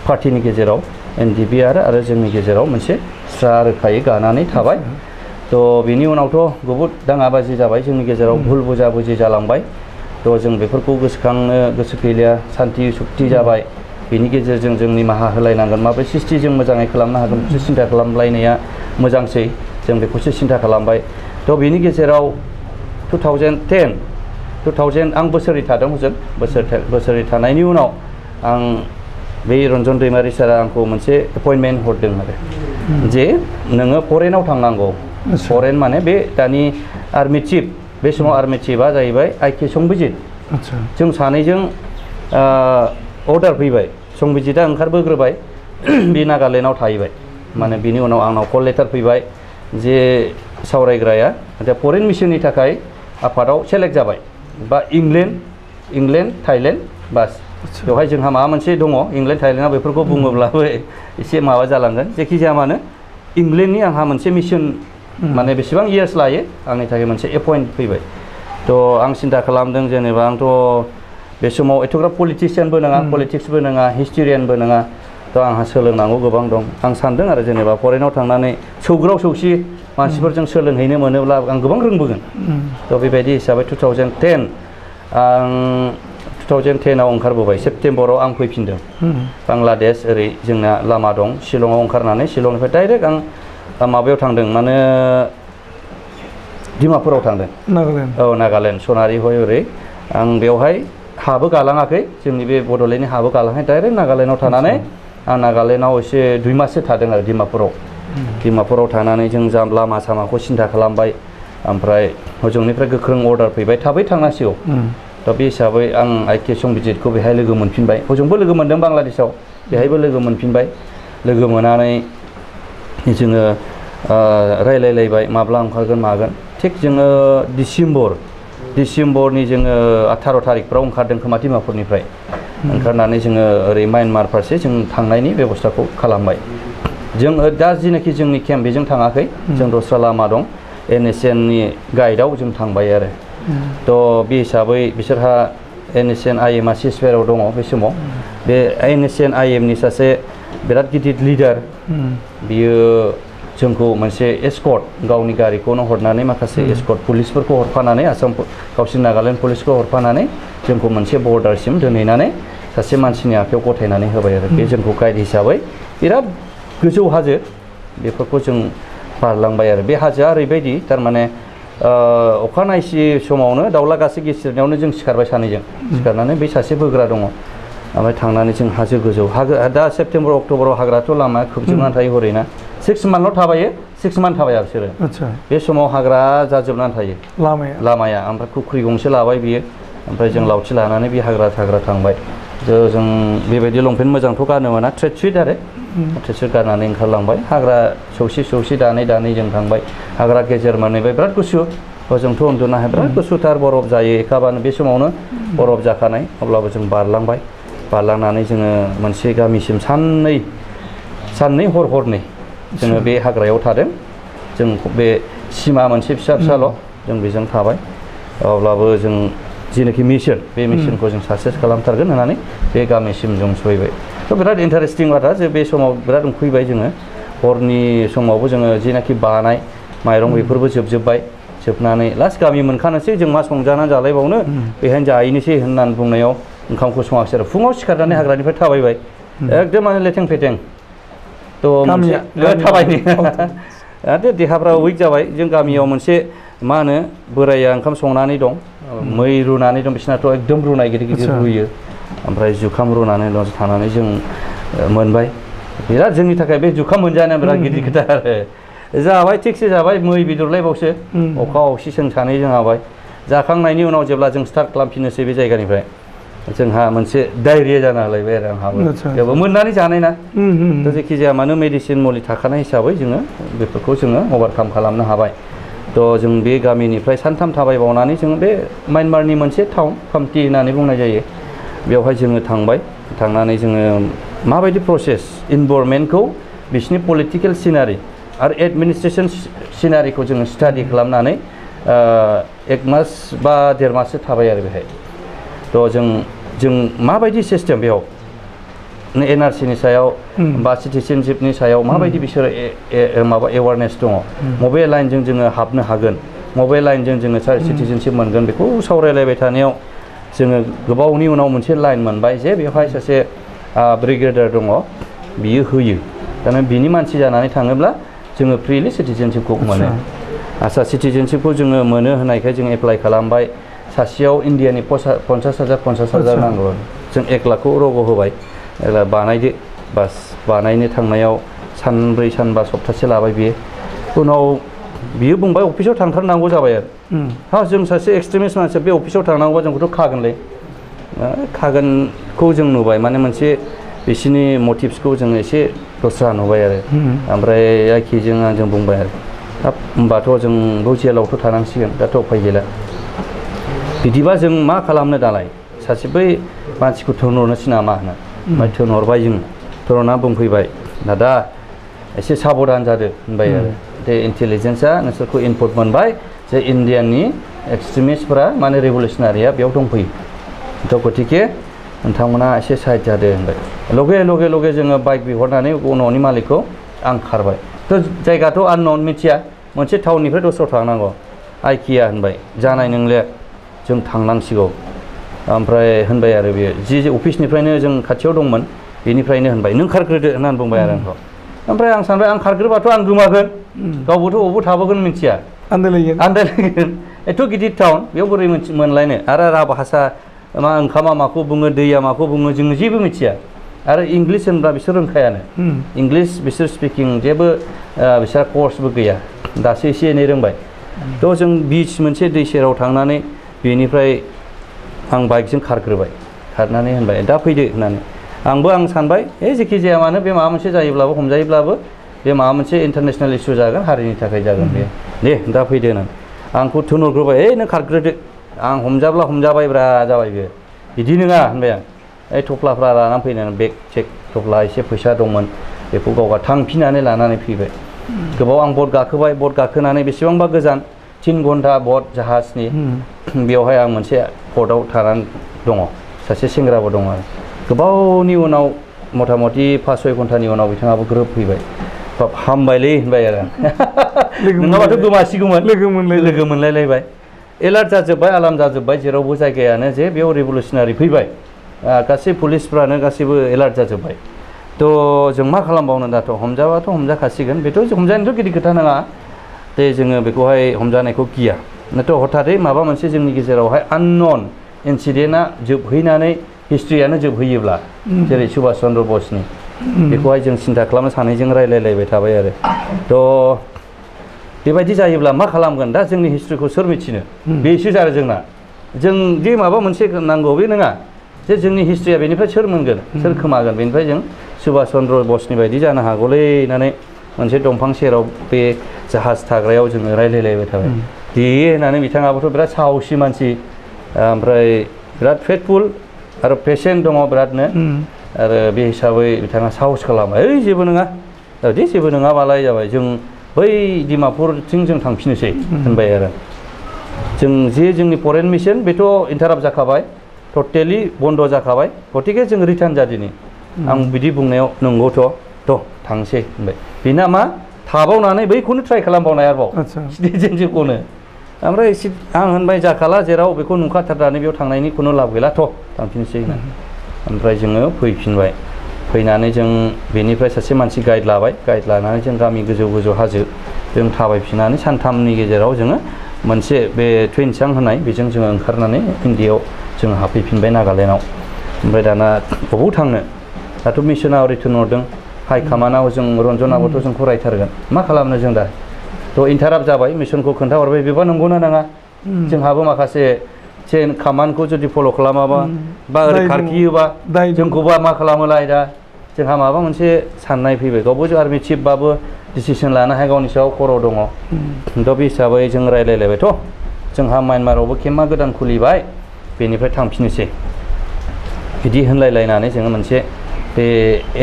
Speaker 3: पार्टिनि गेजेराव NDBR आरो जोंनि गेजेराव मोनसे स्रा रोखायै गानानै थाबाय बिनि उनावथ' बहुद दाङाबाजि जाबाय जोंनि गेजेराव भुल बुजाबुजि जालांबाय जों बेफोरखौ गोसोखांनो गोसो गैलिया सान्ति सुक्ति जाबाय बेनि गेजेरजों जों निमाहा होलायनांगोन माबोरै सिस्टि जों मोजाङै खालामनो हागोन बेखौसो सिन्था खालामलायनाया मोजांसै जों बेखौसो सिन्था खालामबाय बेनि गेजेराव 2010 आं बोसोरै थादों हजों बोसोरै थानायनि उनाव आं बे रन्जन दैमारि सारा आंखौ मोनसे एपइन्टमेन्ट हरदों आरो जे नोङो फरेनाव थांनांगौ फरेन माने बे दानि आर्मि चिफ बे समाव आर्मि चिफआ जाहैबाय IK संबिजित जों सानैजों अर्डार फैबाय संबिजितआ ओंखारबोग्रोबाय बे नागालेण्डआव थाहैबाय माने बिनि उनाव आंनाव कल लेटार फैबाय जे सावरायग्राया फरेन मिसननि थाखाय आफादाव सेलेक्ट जाबाय बा इंलेण्ड थाइलेण्ड बास बेवहाय जोंहा माबा मोनसे दङ इंलेण्ड थाइलेण्डआ बेफोरखौ बुङोब्लाबो एसे माबा जालांगोन जेखि जाया मानो इंलेण्डनि आंहा मोनसे मिसन माने बेसेबां इयार्स लायो आंनि थाखाय मोनसे एपइन्ट फैबाय आं सिन्था खालामदों जेनेबा आंथ' बे समाव एथ'ग्राब पलिटिशियानबो नङा पलिटिक्सबो नङा हिस्टोरियानबो नङा आंहा सोलोंनांगौ गोबां दं आं सानदों आरो जेनेबा फरेनाव थांनानै सौग्राव सौसि मानसिफोरजों सोलोंहैनो मोनोब्ला आं गोबां रोंबोगोन बेबायदि हिसाबै 2010 आं 2010आव ओंखारबोबाय सेप्तेम्बराव आं फैफिनदों बांलादेश ओरै जोंना लामा दं शिलंआव ओंखारनानै शिलंनिफ्राय डाइरेक्ट आं माबायाव थांदों माने डिमापुराव थांदों नागालेण्ड सनारि हय ओरै आं बेवहाय हाबो गालाङाखै जोंनि बे बड'लेण्डनि हाबो गालाङाखै डाइरेक्ट नागालेण्डआव थानानै आं नागालेण्डआव एसे 2 माससो थादों आरो डिमापुराव थानानै जों लामा सामाखौ सिन्था खालामबाय ओमफ्राय हजोंनिफ्राय गोख्रों अर्डार फैबाय थाबै थांनांसिगौ बे हिसाबै आं IK संबिजितखौ बेहाय लोगो मोनफिनबाय हजोंबो लोगो मोनदों बांलादेशआव बेहायबो लोगो मोनफिनबाय लोगो मोननानै जोङो रायलायलायबाय माब्ला ओंखारगोन मागोन थिग जोङो डिसेम्बरनि जोङो 18 थारिखफ्राव ओंखारदों खोमा डिमापुरनिफ्राय ओंखारनानै जोङो ओरै म्यानमार फारसे जों थांनायनि बेबस्थाखौ खालामबाय जों दा जिनाखि जोंनि केम्प बेजों थाङाखै जों दस्रा लामा दं NSN नि गाइडआव जों थांबाय आरो थ' बे हिसाबै बिसोरहा NSN IM आ सिजफेराव दङ बे समाव बे NSN IM नि सासे बिराद गिदिर लिडार बियो जोंखौ मोनसे एस्कर्ट गावनि गारिखौनो हरनानै माखासे एस्कर्ट पुलिसफोरखौ हरफानानै आसाम गावसिनि नागालेण्ड पुलिसखौ हरफानानै जोंखौ मोनसे बर्डारसिम दोनहैनानै सासे मानसिनि आखायाव गथायनानै होबाय आरो बे जोंखौ गाइड हिसाबै बिराद गोजौ हाजो बेफोरखौ जों बारलांबाय आरो बे हाजोआ ओरैबायदि थारमाने अखानायसि समावनो दाउला गासै गेसेरनायावनो जों सिखारबाय सानैजों सिखारनानै बै सासे बोग्रा दङ ओमफ्राय थांनानै जों हाजो गोजौ दा सेप्तेम्बर अक्ट'बराव हाग्राथ' लामाया खोबजोबनानै थायो हरैना 6 मान्थल' थाबायो 6 मान्थ थाबाया बिसोरो बे समाव हाग्रा जाजोबनानै थायो लामाया ओमफ्राय खुख्रि गंसे लाबाय बियो ओमफ्राय जों लावथि लानानै बे हाग्रा थांबाय जों बेबायदि लंपेन्ट मोजांथ' गाननो मोना ट्रेक सुट आरो ट्रेक सुट गाननानै ओंखारलांबाय हाग्रा सौसि दानै जों थांबाय हाग्रा गेजेर मोनहैबाय बिराद गुसु हजोंथ' उन्दुनो हाया बिराद गुसुथार बरफ जायो एखाबानो बे समावनो बरफ जाखानाय अब्लाबो जों बारलांनानै जोङो मोनसे गामिसिम साननै हरनै जोङो बे हाग्रायाव थादों जों बे सिमा मोनसे फिसाल' जों बेजों थाबाय अब्लाबो जों जिनाखि मिशन बे मिशनखौ जों साक्सेस खालामथारगोन होननानै बे गामिसिम जों सहैबाय थ' बिराद इन्टारेस्टिं बाथ्रा जे बे समाव बिराद उखैबाय जोङो हरनि समावबो जोङो जिनाखि बानाय माइरं बेफोरबो जोबनानै लास्ट गामि मोनखानोसै जों मा संजानानै जालायबावनो बेहायनो जाहैनोसै होननानै बुंनायाव ओंखामखौ सङाखिसै आरो फुङाव सिखारनानै हाग्रानिफ्राय थाबायबाय एकदम माने लेथें फेथें थ' थाबायनो देहाफ्रा उइक जाबाय जों गामियाव मोनसे मा होनो बोराया ओंखाम संनानै दं मै रुनानै दं बिसिनाथ' एकदम रुनाय गिदिर रुयो ओमफ्राय जुखाम रुनानै दं थानानै जों मोनबाय बिराद जोंनि थाखाय बे जुखाम मोनजानाया बिराद गिदिर खोथा आरो जाबाय थिगसे जाबाय मै बेदरलायबावसो अखा अखसि जों सानैजों जाबाय जाखांनायनि उनाव जेब्ला जों स्टार्ट खालामफिननोसै बे जायगानिफ्राय जोंहा मोनसे डायरिया जाना हालायबाय आरो आंहाबो बेयावबो मोननानै जानाय ना थ' जेखि जाया मानो मेडिसिन मुलि थाखानाय हिसाबै जोङो बेफोरखौ जोङो अभारकाम खालामनो हाबाय थ' जों बे गामिनिफ्राय सानथाम थाबायबावनानै जों बे म्यानमारनि मोनसे टाउन खामति होननानै बुंनाय जायो बेवहाय जोङो थांनानै जोङो माबायदि प्रसेस इनभारमेन्टखौ बिसिनि पलिटिकेल सिनारि आरो एडमिनिस्ट्रेसन सिनारिखौ जोङो स्टाडि खालामनानै 1 मास बा 1.5 माससो थाबाय आरो बेहाय थ' जों माबायदि सिस्टेम बेयाव NRC नि सायाव बा सिटिजेनशिपनि सायाव माबायदि बिसोरो माबा एवारनेस दङ मबे लाइनजों जोङो हाबनो हागोन मबे लाइनजों जोङो सिटिजेनशिप मोनगोन बेखौ सावरायलायबाय थानायाव जोङो गोबावनि उनाव मोनसे लाइन मोनबाय जे बेवहाय सासे ब्रिगेडियार दङ बियो होयो दाना बिनि मानसि जानानै थाङोब्ला जोङो फ्रिलि सिटिजेनशिपखौ मोनो आसा सिटिजेनशिपखौ जोङो मोनो होनायखाय जों एप्लाइ खालामबाय सासेयाव इन्डियानि 50,000 नांगौ जों 1 लाखखौ रग' होबाय बानायदो बास बानायनो थांनायाव सानब्रै सानबा सप्तासे लाबाय उनाव बियो बुंबाय अफिसाव थांथारनांगौ जाबाय आरो जों सासे एक्सट्रिमिस्ट मानसि बे अफिसाव थांनांगौबा जोंखौथ' खागोनखौ जों नुबाय माने मोनसे बिसिनि मटिभ्सखौ जों एसे दस्रा नुबाय आरो ओमफ्राय आखिजों आंजों बुंबाय आरो होमबाथ' जोंबो जेलावथ' थानांसिगोन दाथ' उफाय गैला बिदिबा जों मा खालामनो दालाय सासे बै मानसिखौ थिनहरनोसै नामा होनो ओमफ्राय थिनहरबाय जों थिनहरना बुंफैबाय दादा एसे साबधान जादो होनबाय आरो दे इन्टेलिजेन्सआ नोंसोरखौ इनपुट मोनबाय जे इन्डियानि एक्सट्रिमिस्टफोरा माने रिभलिउसनारिया बेयाव दंफैयो थ' गतिके नोंथांमोना एसे साइड जादो होनबाय लगे जोङो बाइक बिहरनानै न'नि मालिकखौ आं खारबाय थ' जायगाथ' आनन'न मिथिया मोनसे टाउननिफ्राय दस्रायाव थांनांगौ आइकिया होनबाय जानाय नंले जों थांनांसिगौ ओमफ्राय होनबाय आरो बियो जि अफिसनिफ्रायनो जों खाथियाव दंमोन बेनिफ्रायनो होनबाय नों खारग्रोदो होननानै बुंबाय आरो आंखौ ओमफ्राय आं सानबाय आं खारग्रोबाथ' आं गोमागोन गावबोथ' बबाव थाबोगोन मिथिया आन्दायलायगोन एथ' गिदिर टाउन बेयाव बोरै मोनलायनो आरो राव भाषा मा ओंखामा माखौ बुङो दैया माखौ बुङो जों जेबो मिथिया आरो इंलिस होनब्ला बिसोर रोंखायानो इंलिस बिसोर स्पिकिं जेबो बिसोर कर्सबो गैया दासो एसे एनै रोंबाय थ' जों बीच मोनसे दै सेराव थांनानै बेनिफ्राय आं बाइकजों खारग्रोबाय खारनानै होनबाय दा फैदो होननानै आं सानबाय जेखि जाया मानो बे माबा मोनसे जायोब्लाबो हमजायोब्लाबो बे माबा मोनसे इन्टारनेसनेल इस्यु जागोन हारिनि थाखाय जागोन बे दे दा फैदो होननानै आंखौ थुनहरग्रोबाय ओइ नों खारग्रोदो आं हमजाब्ला हमजाबायब्रा जाबाय बे बिदि नङा होनबाय आं ओइ थफ्लाफ्रा लानानै फैनानै बेग चेक थफ्ला एसे फैसा दंमोन बेखौ गावगा थांफिननानै लानानै फैबाय गोबाव आं बट गाखोबाय बट गाखोनानै बेसेबांबा गोजान 3 घन्टा बट जाहाजनि बेवहाय आं मोनसे पर्टआव थानानै दङ सासे सेंग्राबो दङ आरो गोबावनि उनाव मथा मथि 5-6 घन्टानि उनाव बिथाङाबो ग्रोब फैबाय बाब हामबायलै होनबाय आरो नङाबाथ' गोमासिगौमोन लोगो मोनलायलायबाय एलार्ट जाजोब्बाय आलार्म जाजोब्बाय जेरावबो जायगायानो जे बेयाव रिभलुसनारि फैबाय गासै पुलिसफ्रानो गासैबो एलार्ट जाजोब्बाय थ' जों मा खालामबावनो दाथ' हमजाबाथ' हमजाखासिगोन बेथ' हमजानायथ' गिदिर खोथा नङा दे जोङो बेखौहाय हमजानायखौ गिया नाथाय हथादै माबा मोनसे जोंनि गेजेरावहाय आननन इन्सिडेन्टआ जोबहैनानै हिस्ट्रियानो जोबहैयोब्ला जेरै सुभाष चन्द्र बसनि बेखौहाय जों सिन्था खालामनो सानैजों रायलायलायबाय थाबाय आरो थ' बेबायदि जायोब्ला मा खालामगोन दा जोंनि हिस्ट्रिखौ सोर मिथिनो बेसो जादों जोंना जों दि माबा मोनसे नांगौ बे नङा जे जोंनि हिस्ट्रिया बेनिफ्राय सोर मोनगोन सोर खोमागोन बेनिफ्राय जों सुभाष चन्द्र बसनि बायदि जानो हागौलै होननानै मोनसे दंफां सेराव बे जाहाज थाग्रायाव जोङो रायलायलायबाय थाबाय दे होननानै बिथाङाबोथ' बिराद साहसि मानसि ओमफ्राय बिराद फेथफुल आरो पेसेन्ट दङ बिरादनो आरो बे हिसाबै बिथाङा साहस खालामबाय ओइ जेबो नङा दे जेबो नङाबालाय जाबाय जों बै डिमापुरथिं जों थांफिननोसै होनबाय आरो जों जे जोंनि फरेन मिसन बेथ' इन्टाराप्ट जाखाबाय टटेलि बन्द जाखाबाय गतिके जों रिटार्न जादिनि आं बिदि बुंनायाव नंगौथ' थांसै होनबाय बेना मा थाबावनानै बैखौनो ट्राइ खालामबावनाय आरोबाव सिटिजेनशिपखौनो ओमफ्राय आं होनबाय जाखाला जेराव बेखौ नुखाथारनानै बेयाव थांनायनि खुनु लाब गैला थांफिनसै होननानै ओमफ्राय जोङो फैफिनबाय फैनानै जों बेनिफ्राय सासे मानसि गाइड लाबाय गाइड लानानै जों गामि गोजौ गोजौ हाजो जों थाबायफिननानै सानथामनि गेजेराव जोङो मोनसे बे टुइनसां होनाय बेजों जोङो ओंखारनानै इन्डियायाव जों हाबफैफिनबाय नागालेण्डआव ओमफ्राय दाना बबाव थांनो दाथ' मिसना ओरै थिनहरदों हाइ कामानाव जों रन्जनाबोथ' जोंखौ रायथारगोन मा खालामनो जों दा थ' इन्टाराप्ट जाबाय मिसनखौ खोन्थाहरबाय बेबा नंगौना नङा जोंहाबो माखासे चेन कामानखौ जुदि फल' खालामाबा बा ओरै खारखियोबा जोंखौबा मा खालामोलाय दा जोंहा माबा मोनसे साननाय फैबाय गावबो आर्मि चिफबाबो डिसिसन लानो हाय गावनि सायाव खर' दङ थ' बे हिसाबै जों रायलायलायबायथ' जोंहा म्यानमारावबो केम्पआ गोदान खुलिबाय बेनिफ्राय थांफिननोसै बिदि होनलायलायनानै जोङो मोनसे बे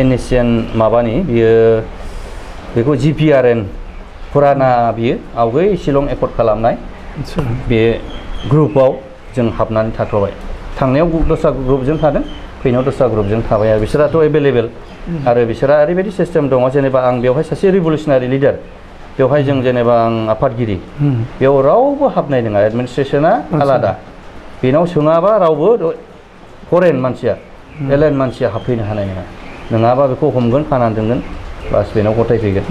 Speaker 3: एनएसएन माबानि बियो बेखौ GPRN फुराना बियो आवगै शिलं एकर्ड खालामनाय बे ग्रुपआव जों हाबनानै थाथ'बाय थांनायाव दस्रा ग्रुपजों थादों फैनायाव दस्रा ग्रुपजों थाबाय आरो बिसोराथ' एभेलेबेल आरो बिसोरा ओरैबायदि सिस्टेम दङ जेनेबा आं बेवहाय सासे रिभलिउसनारि लिडार बेवहाय जों जेनेबा आं आफादगिरि बेयाव रावबो हाबनाय नङा एडमिनिस्ट्रेसना आलादा बेनाव सोङाबा रावबो फरेन मानसिया एलाइन मानसिया हाबफैनो हानाय नङा नङाबा बेखौ हमगोन खानानै दोनगोन बास बेनाव गथायफैगोन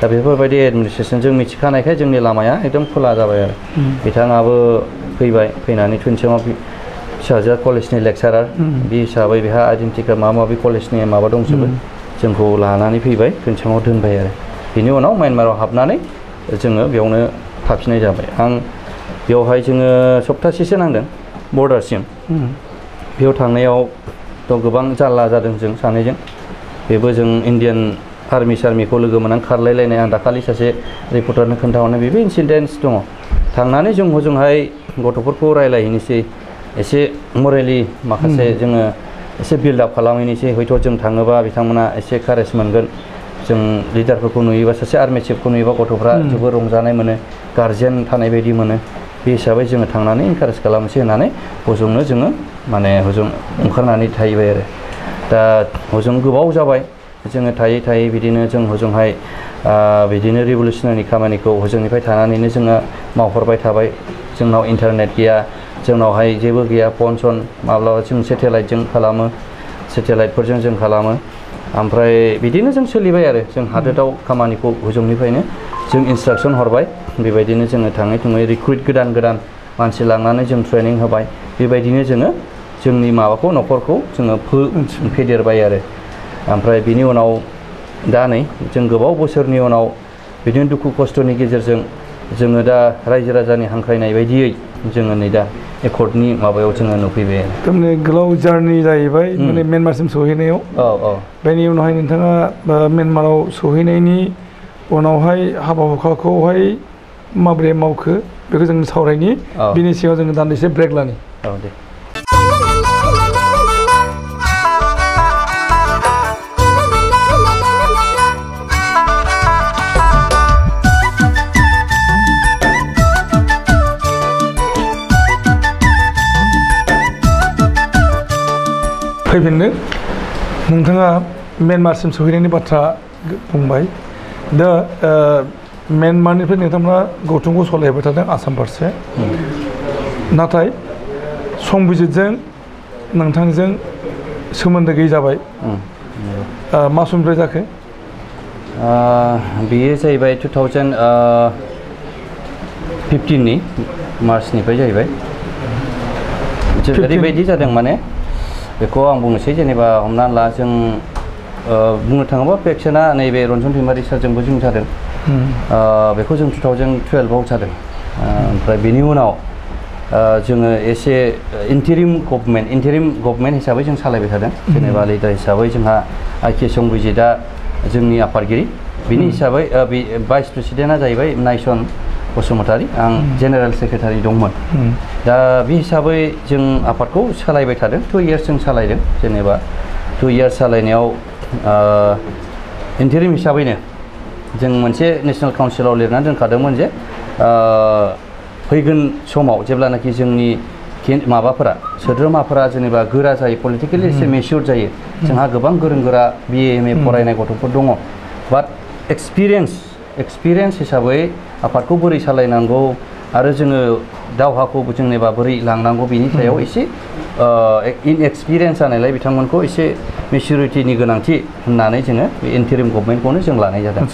Speaker 3: दा बेफोरबायदि एडमिनिस्ट्रेसन जों मिथिखानायखाय जोंनि लामाया एकदम खुला जाबाय आरो बिथाङाबो फैबाय फैनानै टुइनसाङाव फिसाजोआ कलेजनि लेक्सारार बे हिसाबै बेहा आइडेन्टिटि कार्ड माबा माबि कलेजनि माबा दंजोबो जोंखौ लानानै फैबाय टुइनसाङाव दोनबाय आरो बेनि उनाव म्यानमाराव हाबनानै जोङो बेयावनो थाफिननाय जाबाय आं बेवहाय जोङो सप्तासेसो नांदों बर्डारसिम बेयाव थांनायावथ' गोबां जारला जादों जों सानैजों बेबो जों इण्डियान आर्मि सार्मिखौ लोगो मोननानै खारलायलायनाय आं दाखालि सासे रिपर्टारनो खोन्थाहरनाय बेबो इन्सिडेन्टस दङ थांनानै जों हजोंहाय गथ'फोरखौ रायलायहैनोसै एसे मरेलि माखासे जोङो एसे बिल्ड आप खालामहैनोसै हयथ' जों थाङोबा बिथांमोना एसे कारेज मोनगोन जों लिडारफोरखौ नुयोबा सासे आर्मि चिफखौ नुयोबा गथ'फ्रा जोबोर रंजानाय मोनो गार्जेन थानाय बायदि मोनो बे हिसाबै जोङो थांनानै इनकारेज खालामनोसै होननानै हजोंनो जोङो माने हजों ओंखारनानै थाहैबाय आरो दा हजों गोबाव जाबाय जोङो थायै थायै बिदिनो जों हजोंहाय बिदिनो रिभलिउसनारि खामानिखौ हजोंनिफ्राय थानानैनो जोङो मावहरबाय थाबाय जोंनाव इन्टारनेट गैया जोंनावहाय जेबो गैया फन सन माब्लाबा जों सेटेलाइटजों खालामो सेटेलाइटफोरजों जों खालामो ओमफ्राय बिदिनो जों सोलिबाय आरो जों हादोराव खामानिखौ हजोंनिफ्रायनो जों इन्सट्राक्सन हरबाय बेबायदिनो जोङो थाङै थुङै रिक्रुइट गोदान गोदान मानसि लांनानै जों ट्रेनिं होबाय बेबायदिनो जोङो जोंनि माबाखौ न'खरखौ जोङो फेदेरबाय आरो ओमफ्राय बिनि उनाव दा नै जों गोबाव बोसोरनि उनाव बिदिनो दुखु खस्थ'नि गेजेरजों जोङो दा रायजो राजानि हांख्रायनाय बायदियै जोङो नै दा एकर्डनि माबायाव जोङो नुफैबाय आरो
Speaker 2: थारमाने गोलाव जार्नि जाहैबाय माने म्यानमारसिम सहैनायाव बेनि उनावहाय नोंथाङा म्यानमाराव सहैनायनि उनावहाय हाबा हुखाखौहाय माबोरै मावखो बेखौ जों सावरायनि बिनि सिगाङाव जोङो दान्दिसे ब्रेक लानि
Speaker 3: दे
Speaker 2: फैफिनदों नोंथाङा म्यानमारसिम सहैनायनि बाथ्रा बुंबाय दा म्यानमारनिफ्राय नोंथांमोना गौथुमखौ सालायबाय थादों आसाम फारसे नाथाय संबिजितजों नोंथांजों सोमोन्दो गैयै जाबाय मा समनिफ्राय जाखो
Speaker 3: बेयो जाहैबाय 2015 नि मार्चनिफ्राय जाहैबाय ओरैबायदि जादों माने बेखौ आं बुंनोसै जेनेबा हमना ला जों बुंनो थाङोबा पेक्सना नैबे रन्जन दैमारि सारजोंबो जों जादों बेखौ जों 2012 आव जादों ओमफ्राय बेनि उनाव जोङो एसे इन्टारिम गभर्नमेन्ट हिसाबै जों सालायबाय थादों जेनेबा लिडार हिसाबै जोंहा आइके संबिजितआ जोंनि आफादगिरि बिनि हिसाबै भाइस प्रेसिडेन्टआ जाहैबाय नायसन बसुमतारी आं जेनेरेल सेक्रेटारि दंमोन दा बे हिसाबै जों आफादखौ सालायबाय थादों 2 इयार्स जों सालायदों जेनेबा 2 इयार्स सालायनायाव इन्टारिम हिसाबैनो जों मोनसे नेशनेल काउन्सिलाव लिरनानै दोनखादोंमोन जे फैगोन समाव जेब्लानाखि जोंनि माबाफोरा सोद्रोमाफोरा जेनेबा गोरा जायो पलिटिकेलि एसे मेच्योर जायो जोंहा गोबां गोरों गोरा BA MA फरायनाय गथ'फोर दङ बाट एक्सपिरियेन्स हिसाबै आफादखौ बोरै सालायनांगौ आरो जोङो दावहाखौ जेनेबा बोरै लांनांगौ बिनि सायाव एसे इनएक्सपिरियेन्स जानायलाय बिथांमोनखौ एसे मेच्युरिटिनि गोनांथि होननानै जोङो बे इन्टारिम गभर्नमेन्टखौनो जों लानाय जादों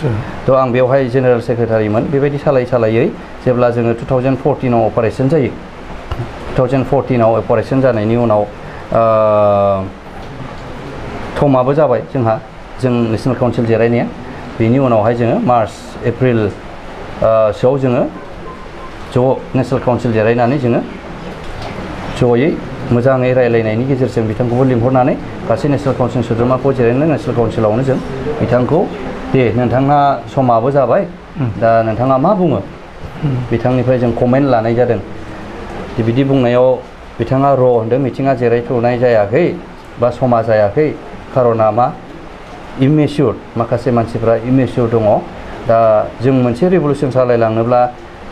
Speaker 3: थ' आं बेवहाय जेनेरेल सेक्रेटारिमोन बेबायदि सालायै जेब्ला जोङो 2014 आव अपारेसन जायो 2014 आव अपारेसन जानायनि उनाव समाबो जाबाय जोंहा जों नेशनेल काउन्सिल जिरायनाया बेनि उनावहाय जोङो मार्च एप्रिल सोआव जोङो ज' नेशनेल काउन्सिल जिरायनानै जोङो जयै मोजाङै रायलायनायनि गेजेरजों बिथांखौबो लिंहरनानै गासै नेशनेल काउन्सिल सोद्रोमाखौ जिरायनानै नेशनेल काउन्सिलावनो जों बिथांखौ दे नोंथाङा समाबो जाबाय दा नोंथाङा मा बुङो बिथांनिफ्राय जों कमेन्ट लानाय जादों बिदि बुंनायाव बिथाङा होनदों मिटिङा जिरायथ'नाय जायाखै बा समा जायाखै खारना मा इमेच्योर माखासे मानसिफ्रा इमेच्योर दङ दा जों मोनसे रिभलुसन सालायलांनोब्ला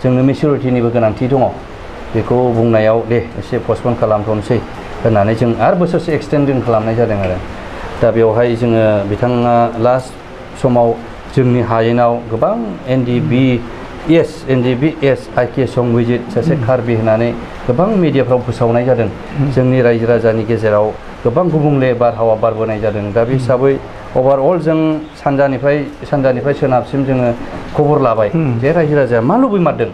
Speaker 3: जोंनो मेच्युरिटिनिबो गोनांथि दङ बेखौ बुंनायाव दे एसे पस्टपन खालामथ'नोसै होननानै जों आरो बोसोरसे एक्सटेन्डिं खालामनाय जादों आरो दा बेवहाय जोङो बिथाङा लास्ट समाव जोंनि हायेनाव गोबां NDBS आइके संबिजित सासे कार्बि होननानै गोबां मिडियाफ्राव फोसावनाय जादों जोंनि रायजो राजानि गेजेराव गोबां गुबुंले बारहावा बारबोनाय जादों दा बे हिसाबै अभारअल जों सानजानिफ्राय सोनाबसिम जोङो खबर लाबाय जे रायजो राजाया मा लुबैमारदों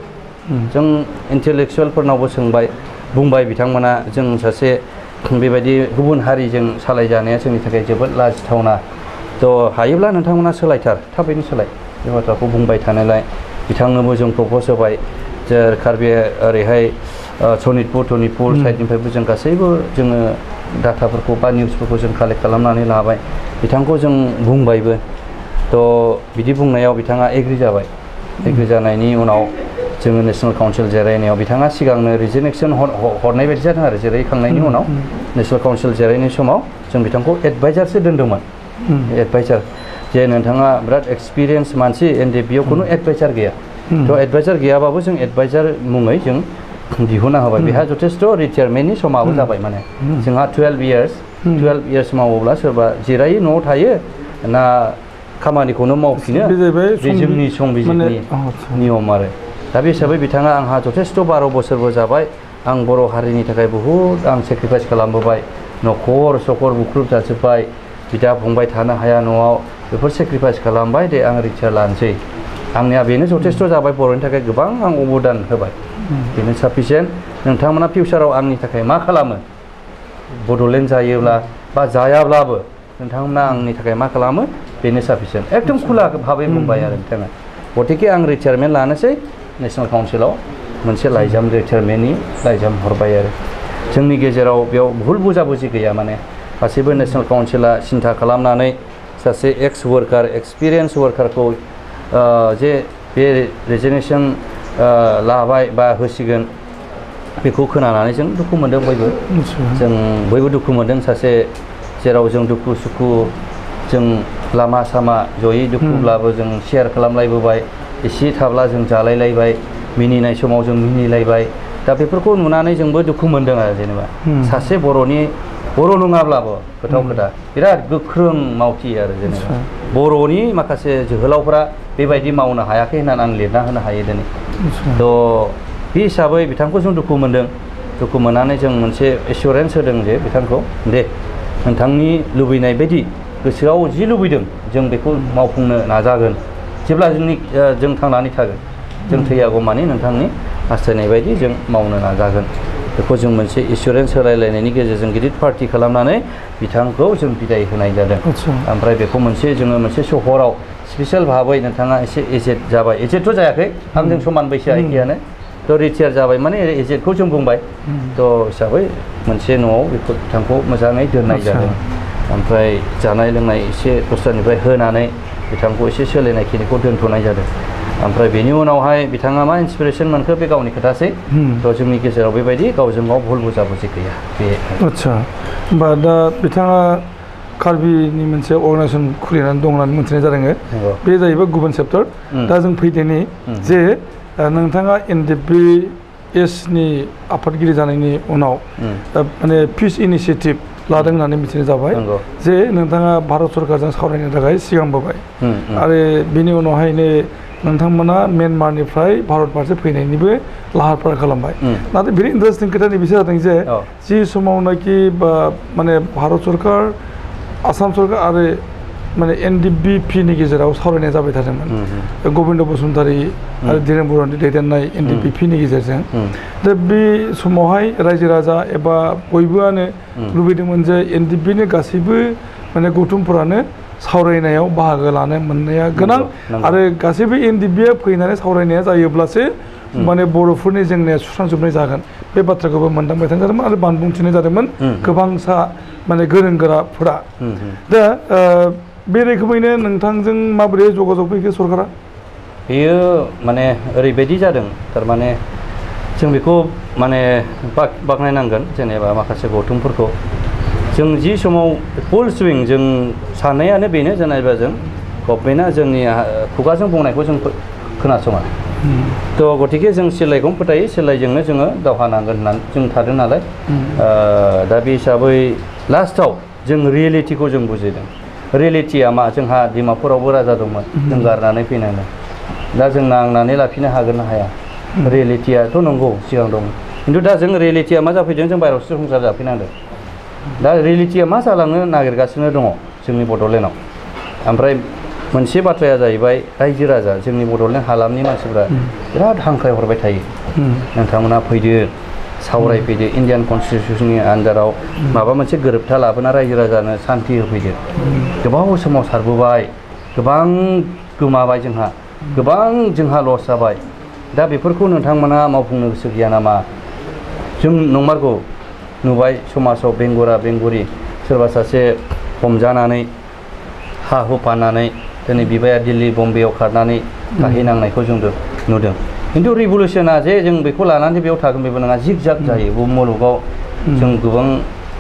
Speaker 3: जों इन्टेलेक्सुवेलफोरनावबो बुंबाय बिथांमोना जों सासे बेबायदि गुबुन हारिजों सालायजानाया जोंनि थाखाय जोबोद लाजिथावना थ' हायोब्ला नोंथांमोना थाबैनो सोलाय बे बाथ्राखौ बुंबाय थानायलाय बिथांनोबो जों प्रप'ज होबाय जे कार्बि ओरैहाय सनितपुर साइडनिफ्रायबो जों गासैबो जोङो डाटाफोरखौ बा निउसफोरखौ जों कालेक्ट खालामनानै लाबाय बिथांखौ जों बुंबायबो थ' बिदि बुंनायाव बिथाङा एग्रि जाबाय एग्रि जानायनि उनाव जोङो नेशनेल काउन्सिल जिरायनायाव बिथाङा सिगांनो रिजिगनेसन हरनाय बायदि जादों आरो जिरायखांनायनि उनाव नेशनेल काउन्सिल जिरायनाय समाव जों बिथांखौ एडभाइजारसो दोनदोंमोन एडभाइजार जे नोंथाङा बिराद एक्सपिरियेन्स मानसि NDBआव खुनु एडभाइजार गैया थ' एडभाइजार गैयाबाबो जों एडभाइजार मुङै जों दिहुनना होबाय बेहा जथेस्थ' रिटायारमेन्टनि समाबो जाबाय माने जोंहा 12 इयार्स मावोब्ला सोरबा जिरायो न'आव थायो ना खामानिखौनो मावफिनो बे जोंनि संबिजितनि नियम आरो दा बे हिसाबै बिथाङा आंहा जथेस्थ' 12 बोसोरबो जाबाय आं बर' हारिनि थाखाय बहुद आं सेक्रिफाइस खालामबोबाय न'खर बुख्रुब जाजोब्बाय बिदा फंबाय थानो हाया न'आव बेफोर सेक्रिफाइस खालामबाय दे आं रिटायार लानोसै आंनिया बेनो जथेस्थ' जाबाय बर'नि थाखाय गोबां आं अबदान होबाय बेनो साफिसियेन्ट नोंथांमोना फिउचाराव आंनि थाखाय मा खालामो बड'लेण्ड जायोब्ला बा जायाब्लाबो नोंथांमोना आंनि थाखाय मा खालामो बेनो साफिसियेन्ट एकदम खुला भाबै बुंबाय आरो बिथाङा गतिके आं रिटायारमेन्ट लानोसै नेशनेल काउन्सिलाव मोनसे लाइजाम रिटायारमेन्टनि लाइजाम हरबाय आरो जोंनि गेजेराव बेयाव भुल बुजाबुजि गैया माने गासैबो नेशनेल काउन्सिला सिन्था खालामनानै सासे एक्सपिरियेन्स वार्कारखौ जे बे रिजिगनेसन लाबाय बा होसिगोन बेखौ खोनानानै जों दुखु मोनदों बयबो जों बयबो दुखु मोनदों सासे जेराव जों दुखु सुखु जों लामा सामा जयै दुखुब्लाबो जों शेयार खालामलायबोबाय एसे थाब्ला जों जालायलायबाय मिनिनाय समाव जों मिनिलायबाय दा बेफोरखौ नुनानै जोंबो दुखु मोनदों आरो जेनेबा सासे बर' नङाब्लाबो खोथाव खोथा बिराद गोख्रों मावथि आरो जेनेबा बर'नि माखासे जोहोलावफोरा बेबायदि मावनो हायाखै होननानै आं लिरना होनो हायो दिनै थ' बे हिसाबै बिथांखौ जों दुखु मोनदों दुखु मोननानै जों मोनसे एसुरेन्स होदों जे बिथांखौ दे नोंथांनि लुबैनाय बायदि गोसोआव जि लुबैदों जों बेखौ मावफुंनो नाजागोन जेब्ला जों थांनानै थागोन जों थैयागौमानि नोंथांनि हास्थायनाय बायदि जों मावनो नाजागोन बेखौ जों मोनसे एसुरेन्स होलायलायनायनि गेजेरजों गिदिर पार्टि खालामनानै बिथांखौ जों बिदाय होनाय जादों ओमफ्राय बेखौ जोङो मोनसे सहराव स्पेसियेल भाबै नोंथाङा एसे एजेड जाबाय एजेडथ' जायाखै आंजों समान बैसोआ एखेयानो थ' रिटायार जाबाय माने एजेडखौ जों बुंबाय थ' हिसाबै मोनसे न'आव बेखौ बिथांखौ मोजाङै दोननाय जादों ओमफ्राय जानाय लोंनाय एसे दस्रानिफ्राय होनानै बिथांखौ एसे सोलायनाय खिनिखौ दोनथ'नाय जादों ओमफ्राय बेनि उनावहाय बिथाङा मा इन्सपिरेसन मोनखो बे गावनि खोथासै थ' जोंनि गेजेराव बेबायदि गावजों गाव भुल बुजाबुजि गैया बे
Speaker 2: आदसा होमबा दा बिथाङा कार्बिनि मोनसे अर्गानाइजेसन खुलिनानै दं होननानै मिथिनाय जादों बे जाहैबाय गुबुन चेप्टार दा जों फैदेनि जे नोंथाङा NDBS-नि आफादगिरि जानायनि उनाव माने पिस इनिसियेटिभ लादों होननानै मिथिनाय जाबाय जे नोंथाङा भारत सरकारजों सावरायनो थाखाय सिगांबोबाय आरो बेनि उनावहायनो नोंथांमोना म्यानमारनिफ्राय भारत फारसे फैनायनिबो लाहार फाहार खालामबाय नाथाय भेरि इन्टारेस्टिं खोथा नैबेसो जादों जे जि समावनाखि माने भारत सरकार आसाम सरकार आरो माने NDBP-नि गेजेराव सावरायनाय जाबाय थादोंमोन गबिन्द बसुमतारी आरो धीरेन बरुवानि दैदेननाय NDBP-नि गेजेरजों दा बे समावहाय रायजो राजा एबा बयबोआनो लुबैदोंमोन जे NDB-नि गासैबो माने गौथुमफोरानो सावरायनायाव बाहागो लानो मोननाया गोनां आरो गासैबो NDB-आ फैनानै सावरायनाया जायोब्लासो माने बर'फोरनि जेंनाया सुस्रांजोबनाय जागोन बे बाथ्राखौबो मोनदांबाय थानाय जादोंमोन आरो बानबुंथिनाय जादोंमोन गोबांसा माने गोरों गोराफोरा दा बे रोखोमैनो नोंथांजों माबोरै जगाजग फैखो सरकारा
Speaker 3: बेयो माने ओरैबायदि जादों थारमाने जों बेखौ माने बाख्नायनांगोन जेनेबा माखासे गौथुमफोरखौ जों जि समाव फुल सुइं जों साननायानो बेनो जेनेबा जों गभर्नमेन्टआ जोंनि खुगाजों बुंनायखौ जों खोनासङा थ' गतिके जों सिलाइखौ फोथायो सिलाइजोंनो जोङो दावहा नांगोन होननानै जों थादों नालाय दा बे हिसाबै लास्टआव जों रियेलिटिखौ जों बुजिदों रियेलिटिया मा जोंहा डिमापुरावबो राजा दंमोन जों गारनानै फैनांदों दा जों नांनानै लाफिननो हागोन ना हाया रियेलिटियाथ' नंगौ सिगां दं खिन्थु दा जों रियेलिटिया मा जाफैदों जों बायह्रायावसो संसार जाफैनांदों दा रियेलिटिया मा जालांनो नागिरगासिनो दङ जोंनि बड'लेण्डआव ओमफ्राय मोनसे बाथ्राया जाहैबाय रायजो राजा जोंनि बड'लेण्ड हालामनि मानसिफ्रा बिराद हांख्रायहरबाय थायो नोंथांमोना फैदो सावरायफैदो इण्डियान कनस्टिटिउसननि आन्दाराव माबा मोनसे गोरोबथा लाबोना रायजो राजानो सान्थि होफैदो गोबाव सोमावसारबोबाय गोबां गोमाबाय जोंहा गोबां जोंहा लस जाबाय दा बेफोरखौ नोंथांमोना मावफुंनो गोसो गैया नामा जों नंमारगौ नुबाय समाजाव बेंगुरा बेंगुरि सोरबा सासे हमजानानै हा हु फाननानै दिनै बिबाया दिल्ली बम्बेयाव खारनानै थाहैनांनायखौ जों नुदों खिन्थु रिभलिउसना जे जों बेखौ लानानै बेयाव थागोन बेबो नङा जिग जाग जायो मुलुगाव जों गोबां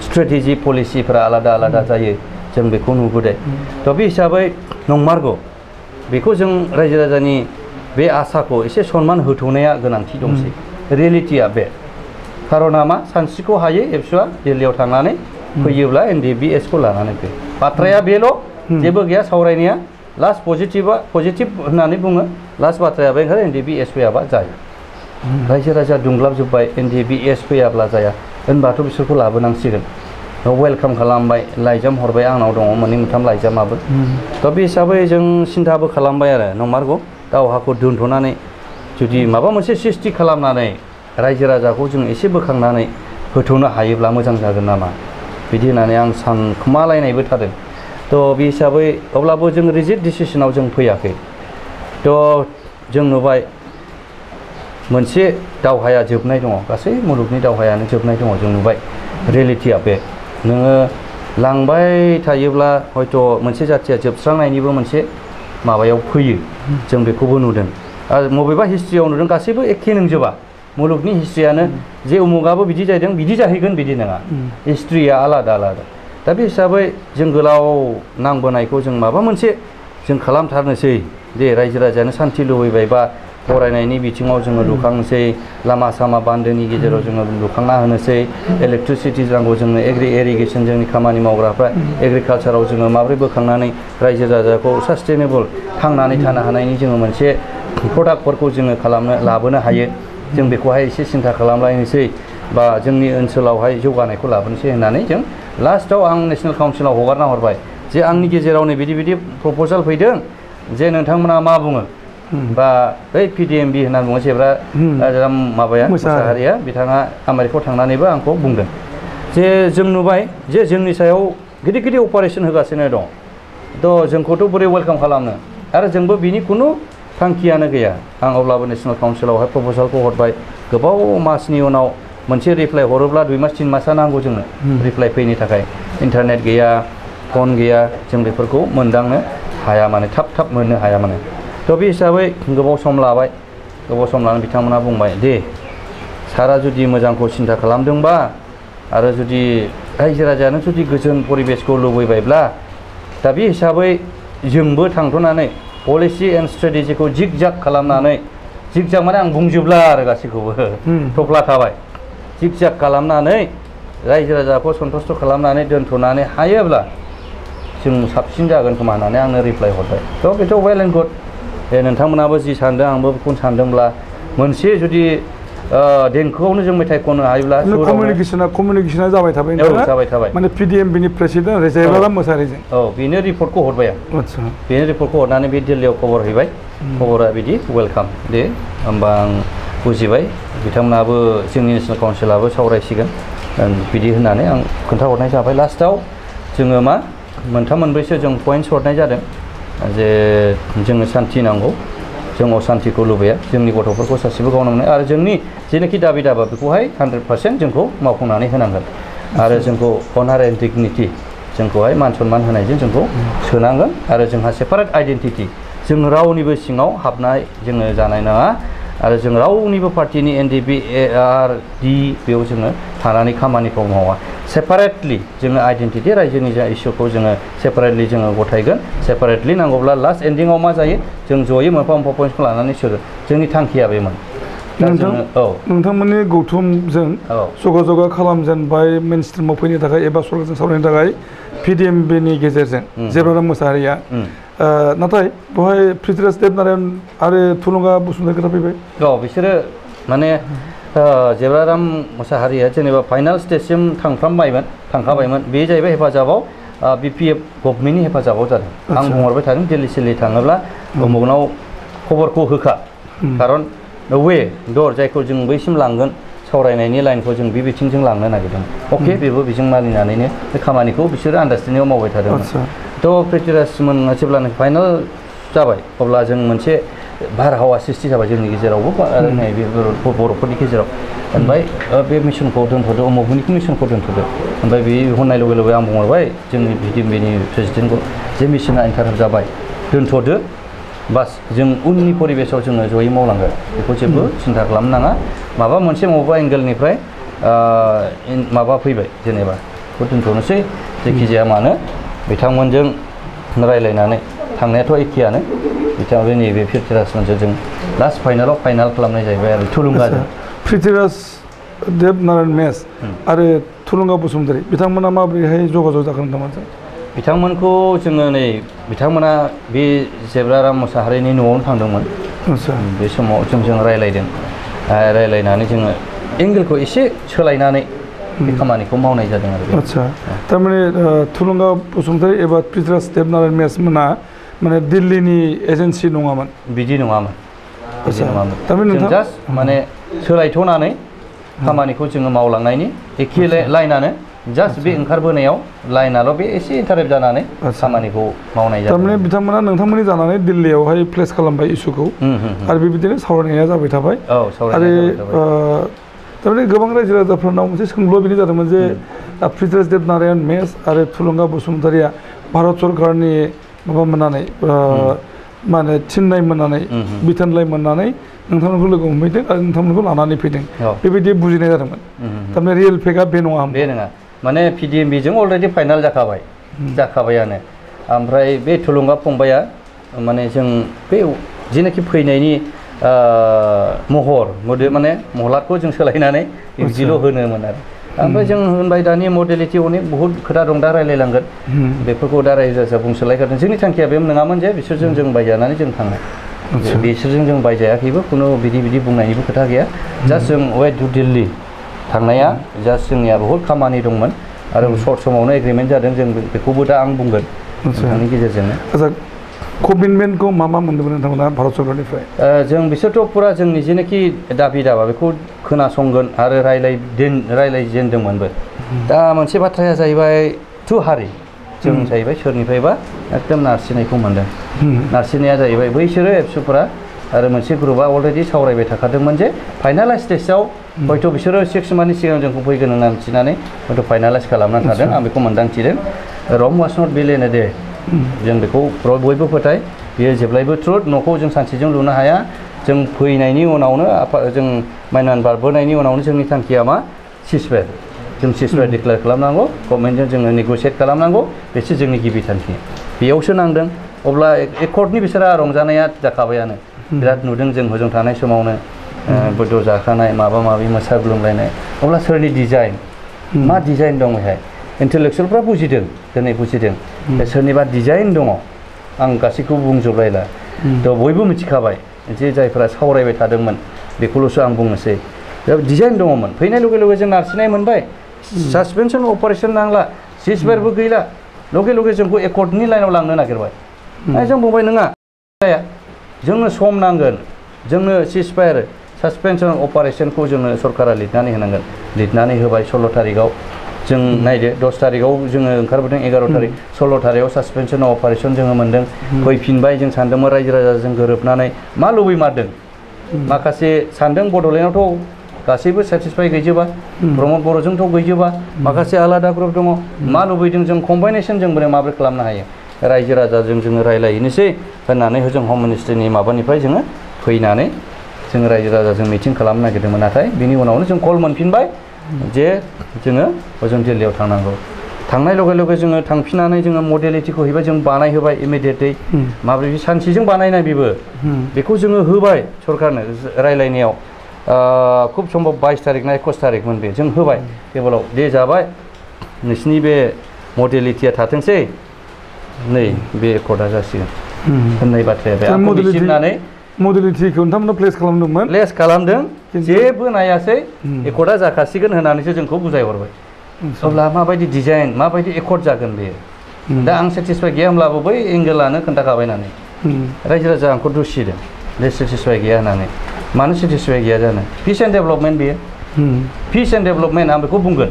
Speaker 3: स्ट्रेटेजि पलिसिफोरा आलादा आलादा जायो जों बेखौ नुबोदों थ' बे हिसाबै नंमारगौ बेखौ जों रायजो राजानि बे आसाखौ एसे सनमान होथ'नाया गोनांथि दंसै रियेलिटिया बे खारना मा सानस्रिखौ हायो एबसुआ दिल्लीयाव थांनानै फैयोब्ला NDBS-खौ लानानै फैयो बाथ्राया बेल' जेबो गैया सावरायनाया लास्ट पजिटिभ होननानै बुङो लास्ट बाथ्राया बे ओंखायनो NDBS फैयाबा जाया रायजो राजा दुंग्लाबजोब्बाय NDBS फैयाब्ला जाया होनबाथ' बिसोरखौ लाबोनांसिगोन वेलकाम खालामबाय लाइजाम हरबाय आंनाव दङ मोननै मोनथाम लाइजामाबो थ' बे हिसाबै जों सिन्थाबो खालामबाय आरो नंमारगौ दावहाखौ दोनथ'नानै जुदि माबा मोनसे सिस्टि खालामनानै रायजो राजाखौ जों एसे बोखांनानै होथ'नो हायोब्ला मोजां जागोन नामा बिदि होननानै आं सानखोमालायनायबो थादों थ' बे हिसाबै अब्लाबो जों रिजिड डिसिसनाव जों फैयाखै थ' जों नुबाय मोनसे दावहाया जोबनाय दङ गासै मुलुगनि दावहायानो जोबनाय दङ जों नुबाय रियेलिटिया बे नोङो लांबाय थायोब्ला हयथ' मोनसे जाथिया जोबस्रांनायनिबो मोनसे माबायाव फैयो जों बेखौबो नुदों मबेबा हिस्ट्रियाव नुदों गासैबो एखे नंजोबा मुलुगनि हिस्ट्रियानो जे उमुगाबो बिदि जादों बिदि जाहैगोन बिदि नङा हिस्ट्रिया आलादा आलादा दा बे हिसाबै जों गोलाव नांबोनायखौ जों माबा मोनसे जों खालामथारनोसै जे रायजो राजायानो सान्थि लुबैबाय बा फरायनायनि बिथिङाव जोङो लुखांनोसै लामा सामा बान्दोनि गेजेराव जोङो लुखांना होनोसै इलेक्ट्रिसिटि नांगौ जोंनो इरिगेसन जोंनि खामानि मावग्राफ्रा एग्रिकालसाराव जोङो माबोरै बोखांनानै रायजो राजाखौ सास्टेनेबल थांनानै थानो हानायनि जोङो मोनसे प्रडाक्टफोरखौ जोङो लाबोनो हायो जों बेखौहाय एसे सिन्था खालामलायनोसै बा जोंनि ओनसोलावहाय जौगानायखौ लाबोनोसै होननानै जों लास्टआव आं नेशनेल काउन्सिलाव हगारना हरबाय जे आंनि गेजेराव नै बिदि प्रप'जाल फैदों जे नोंथांमोना मा बुङो बा बै PDMB होननानै बुङो जेब्रा माबाया मोसाहारिया बिथाङा आमेरिकायाव थांनानैबो आंखौ बुंदों जे जों नुबाय जे जोंनि सायाव गिदिर गिदिर अपारेसन होगासिनो दं थ' जोंखौथ' बोरै वेलकाम खालामनो आरो जोंबो बिनि खुनु थांखियानो गैया आं अब्लाबो नेशनेल काउन्सिलावहाय प्रप'जालखौ हरबाय गोबाव मासनि उनाव मोनसे रिप्लाइ हरोब्ला 2 मास 3 मासआ नांगौ जोंनो रिप्लाइ फैनो थाखाय इन्टारनेट गैया फन गैया जों बेफोरखौ मोनदांनो हाया माने थाब मोननो हाया माने थ' बे हिसाबै गोबाव सम लाबाय गोबाव सम लानानै बिथांमोना बुंबाय दे सारा जुदि मोजांखौ सिन्था खालामदोंबा आरो जुदि रायजो राजायानो जुदि गोजोन परिबेसखौ लुबैबायब्ला दा बे हिसाबै जोंबो थांथ'नानै पलिसि एन्ड स्ट्रेटेजिखौ जिग जाग खालामनानै जिग जाग माने आं बुंजोबला आरो गासैखौबो थफ्ला थाबाय जिग जाग खालामनानै रायजो राजाखौ सन्तुष्ट खालामनानै दोनथ'नानै हायोब्ला जों साबसिन जागोन खोमा होननानै आंनो रिप्लाइ हरबाय थ' बेथ' वेल एन्ड गुड नोंथांमोनाबो जि सानदों आंबो बेखौनो सानदोंब्ला मोनसे जुदि देंखोआवनो जों मेथाइ खननो हायोब्ला
Speaker 2: कमिउनिकेसना जाबाय थाबाय
Speaker 3: जाबाय थाबाय
Speaker 2: माने PDMBनि प्रेसिडेन्ट रेजाइबाला मोसाहारिजों
Speaker 3: बेनो रिपर्टखौ हरबाय आं बेनो रिपर्टखौ हरनानै बे दिल्लीयाव खबर हैबाय खबरा बिदि वेलकाम दे होमबा आं बुजिबाय बिथांमोनाबो जोंनि नेशनेल काउन्सिलाबो सावरायसिगोन बिदि होननानै आं खोन्थाहरनाय जाबाय लास्टआव जोङो मा मोनथाम मोनब्रैसो जों पइन्ट्स हरनाय जादों जे जोंनो सान्थि नांगौ जों असान्थिखौ लुबैया जोंनि गथ'फोरखौ सासेबो गावनांनाय आरो जोंनि जेनाखि दाबि दाबा बेखौहाय 100% जोंखौ मावफुंनानै होनांगोन आरो जोंखौ अनार एन्ड डिगनिटि जोंखौहाय मान सनमान होनायजों जोंखौ सोनांगोन आरो जोंहा सेपारेट आइडेन्टिटि जों रावनिबो सिङाव हाबनाय जोङो जानाय नङा आरो जों रावनिबो पार्टिनि NDP ARD बेयाव जोङो थानानै खामानिखौ मावा सेपारेटलि जोङो आइडेन्टिटि रायजोनि जा इसुखौ जोङो सेपारेटलि जोङो गथायगोन सेपारेटलि नांगौब्ला लास्ट एन्डिङाव मा जायो जों जयै मोनफा मोनफा पइन्टखौ लानानै सोगोन जोंनि थांखिया बेमोन
Speaker 2: नोंथांमोननि गौथुमजों जगा खालामजेनबाय मेन स्ट्रिमाव फैनो थाखाय एबा सरकारजों सावरायनो थाखाय PDMBनि गेजेरजों जेब्राराम मोसाहारिया नाथाय बेवहाय पृथ्वीराज देबनारायण आरो थुलुंगा बसुमतारी खोथा फैबाय
Speaker 3: बिसोरो माने जेब्राराम मोसाहारिया जेनेबा फाइनाल स्टेजसिम थांखाबायमोन बे जाहैबाय हेफाजाबाव BPF गभर्नमेन्टनि हेफाजाबाव जादों आं बुंहरबाय थादों दिल्ली सिल्ली थाङोब्ला उमुगनाव खबरखौ होखा खारन वे दर जायखौ जों बैसिम लांगोन सावरायनायनि लाइनखौ जों बे बिथिंजों लांनो नागिरदों अके बेबो बेजों मानिनानैनो बे खामानिखौ बिसोरो आन्दारस्टेन्डिंआव मावबाय थादोंमोन थ' पृथ्वीराजमोन जेब्लानो फाइनाल जाबाय अब्ला जों मोनसे बारहावा सृष्टि जाबाय जोंनि गेजेरावबो आरो नैबे बर'फोरनि गेजेराव ओमफ्राय बे मिशनखौ दोनथ'दो उमुगनिखौ मिशनखौ दोनथ'दो ओमफ्राय बे होननाय लगे लगे आं बुंहरबाय जोंनि PDMBनि प्रेसिडेन्टखौ जे मिशना इन्टारहाब जाबाय दोनथ'दो बास जों उननि परिबेसाव जोङो जयै मावलांगोन बेखौ जेबो सिन्था खालामनाङा माबा मोनसे बबेबा एंगेलनिफ्राय माबा फैबाय जेनेबा बेखौ दोनथ'नोसै जेखिजाया मानो बिथांमोनजों रायलायनानै थांनायाथ' एखेयानो बिथांमोन नैबे पृथ्वीराजमोनजों जों लास्ट फाइनालाव फाइनाल खालामनाय जाहैबाय आरो थुलुंगाजों
Speaker 2: पृथ्वीराज देबनारायण मेस आरो थुलुंगा बसुमतारी बिथांमोना माबोरैहाय जगाजग जागोन नोंथांमोनजों
Speaker 3: बिथांमोनखौ जोङो नै बिथांमोना बे जेब्राराम मोसाहारिनि न'आवनो थांदोंमोन बे समाव जों रायलायदों रायलायनानै जोङो एंगेलखौ एसे सोलायनानै बे खामानिखौ मावनाय जादों आरो
Speaker 2: थारमाने थुलुंगा बसुमतारी एबा पृथ्वीराज देबनारायण मेस मोना माने दिल्लीनि एजेन्सि नङामोन
Speaker 3: बिदि नङामोन जों जास्ट माने सोलायथ'नानै खामानिखौ जोङो मावलांनायनि एखे लाइनानो जास्ट बे ओंखारबोनायाव लाइनाल' बे एसे इन्टारेक्ट जानानै खामानिखौ मावनाय जादों
Speaker 2: थारमाने बिथांमोना नोंथांमोननि जानानै दिल्लीयावहाय प्लेस खालामबाय इस्युखौ आरो बेबायदिनो सावरायनाया जाबाय थाबाय आरो थारमाने गोबां रायजो राजाफोरनाव मोनसे सोंलुआ बेनो जादोंमोन जे पृथ्वीराज देबनारायण मेस आरो थुलुंगा बसुमतारीया भारत सरकारनि माबा मोननानै माने थिननाय मोननानै बिथोनलाय मोननानै नोंथांमोनखौ लोगो हमफैदों आरो नोंथांमोनखौ लानानै फैदों बेबायदि बुजिनाय जादोंमोन थारमाने रियेल फेकआ बे नङा
Speaker 3: बे नङा माने PDMBजों अलरेडि फाइनाल जाखाबायानो ओमफ्राय बे थुलुंगा फंबाया माने जों बे जेनाखि फैनायनि महर माने महलादखौ जों सोलायनानै बिदिल' होनोमोन आरो ओमफ्राय जों होनबाय दानि मडेलिटि अनेक बहुत खोथा दं दा रायलायलांगोन बेफोरखौ दा रायजो राजा बुंसोलायगारदों जोंनि थांखिया बे नङामोन जे बिसोरजों जों बायजानानै जों थांनाय बिसोरजों जों बायजायाखैबो खुनु बिदि बुंनायनिबो खोथा गैया जास्ट जों वे टु दिल्ली थांनाया जास्ट जोंनिया बहुत खामानि दंमोन आरो सर्ट समावनो एग्रिमेन्ट जादों जों बेखौबो दा आं बुंगोन नोंथांनि गेजेरजोंनो
Speaker 2: कमिटमेन्टखौ मा मोनदोंमोन नोंथांमोना भारत सरकारनिफ्राय
Speaker 3: जों बिसोरथ' फुरा जोंनि जेनाखि दाबि दाबा बेखौ खोनासंगोन आरो रायलायजेनदोंमोनबो दा मोनसे बाथ्राया जाहैबाय टु हारि जों जाहैबाय सोरनिफ्रायबा एकदम नारसिननायखौ मोनदों नारसिननाया जाहैबाय बैसोरो एबसुफोरा आरो मोनसे ग्रुपआ अलरेडि सावरायबाय थाखादोंमोन जे फाइनालाइज स्टेजआव हयथ' बिसोरो 6 मान्थनि सिगां जोंखौ फैगोन होननानै मिथिनानै हयथ' फाइनालाइज खालामनानै थादों आं बेखौ मोन्दांथिदों रम was not bill in a day जों बेखौ बयबो फोथाय बेयो जेब्लायबो ट्रुथ न'खौ जों सानसेजों लुनो हाया जों फैनायनि उनावनो जों माइनान बारबोनायनि उनावनो जोंनि थांखिया मा सिजफायार जों सिजफायार डिक्लेयार खालामनांगौ गभर्नमेन्टजों जोङो नेगसियेट खालामनांगौ बेसो जोंनि गिबि थांखि बेयावसो नांदों अब्ला एकर्डनि बिसोरा रंजानाया जाखाबायानो बिराद नुदों जों हजों थानाय समावनो बयद' जाखानाय माबा माबि मोसाग्लुंलायनाय अब्ला सोरनि डिजाइन मा डिजाइन दं बेहाय इन्टेलेक्सुयेलफ्रा बुजिदों दिनै बुजिदों सोरनिबा डिजाइन दङ आं गासैखौबो बुंजोबलायला थ' बयबो मिथिखाबाय जे जायफोरा सावरायबाय थादोंमोन बेखौल'सो आं बुंनोसै डिजाइन दङमोन फैनाय लगे लगे जों नारसिननाय मोनबाय सासपेनसन अपारेसन नांला सिजफायारबो गैला लगे लगे जोंखौ एकर्डनि लाइनाव लांनो नागिरबाय जों बुंबाय नङा जोंनो सम नांगोन जोंनो सिजफायार सासपेनसन अपारेसनखौ जोंनो सरकारा लिरनानै होनांगोन लिरनानै होबाय 16 तारिखआव जों नायदो 10 तारिखआव जोङो ओंखारबोदों 11 तारिख 16 तारिखआव सासपेनसन अपारेसन जोङो मोन्दों फैफिनबाय जों सानदोंमोन रायजो राजाजों गोरोबनानै मा लुबैमारदों माखासे सानदों बड'लेण्डआवथ' गासैबो सेटिसफाइ गैजोबा प्रमद बर'जोंथ' गैजोबा माखासे आलादा ग्रुप दङ मा लुबैदों जों कम्बाइनेसन जों माबोरै खालामनो हायो रायजो राजाजों जोङो रायलायहैनोसै होननानै हजों हम मिनिस्ट्रिनि माबानिफ्राय जोङो फैनानै जों रायजो राजाजों मिटिं खालामनो नागिरदोंमोन नाथाय बिनि उनावनो जों कल मोनफिनबाय जे जोङो हजों दिल्लीयाव थांनांगौ थांनाय लगे लगे जोङो थांफिननानै जोङो मडेलिटिखौ हैबाय जों बानायहोबाय इमिडियेटलि माब्रै सानसेजों बानायनाय बेखौ जोङो होबाय सरकारनो रायलायनायाव खुब सम्भब 22 तारिख ना 21 तारिखमोन बे जों होबाय टेबोलाव दे जाबाय नोंसिनि बे मडेलिटिया थाथोंसै नै बे एकर्डआ जासिगोन होननाय बाथ्राया बे आंखौ बिसिमनानै
Speaker 2: मडेलिटिखौ नोंथांमोना प्लेस खालामदोंमोन
Speaker 3: प्लेस खालामदों जेबो नायासै एकर्डआ जाखासिगोन होननानैसो जोंखौ बुजायहरबाय अब्ला माबायदि डिजाइन माबायदि एकर्ड जागोन बेयो दा आं सेटिसफाइ गैया होमब्लाबो बै एंगेलानो खोन्थाखाबाय होननानै रायजो राजा आंखौ दुसिदों बे सेटिसफाइ गैया होननानै मानो सेटिसफाइ गैया जानो पिस एन्ड डेभेलपमेन्ट बेयो पिस एन्ड डेभेलपमेन्ट आं बेखौ बुंगोन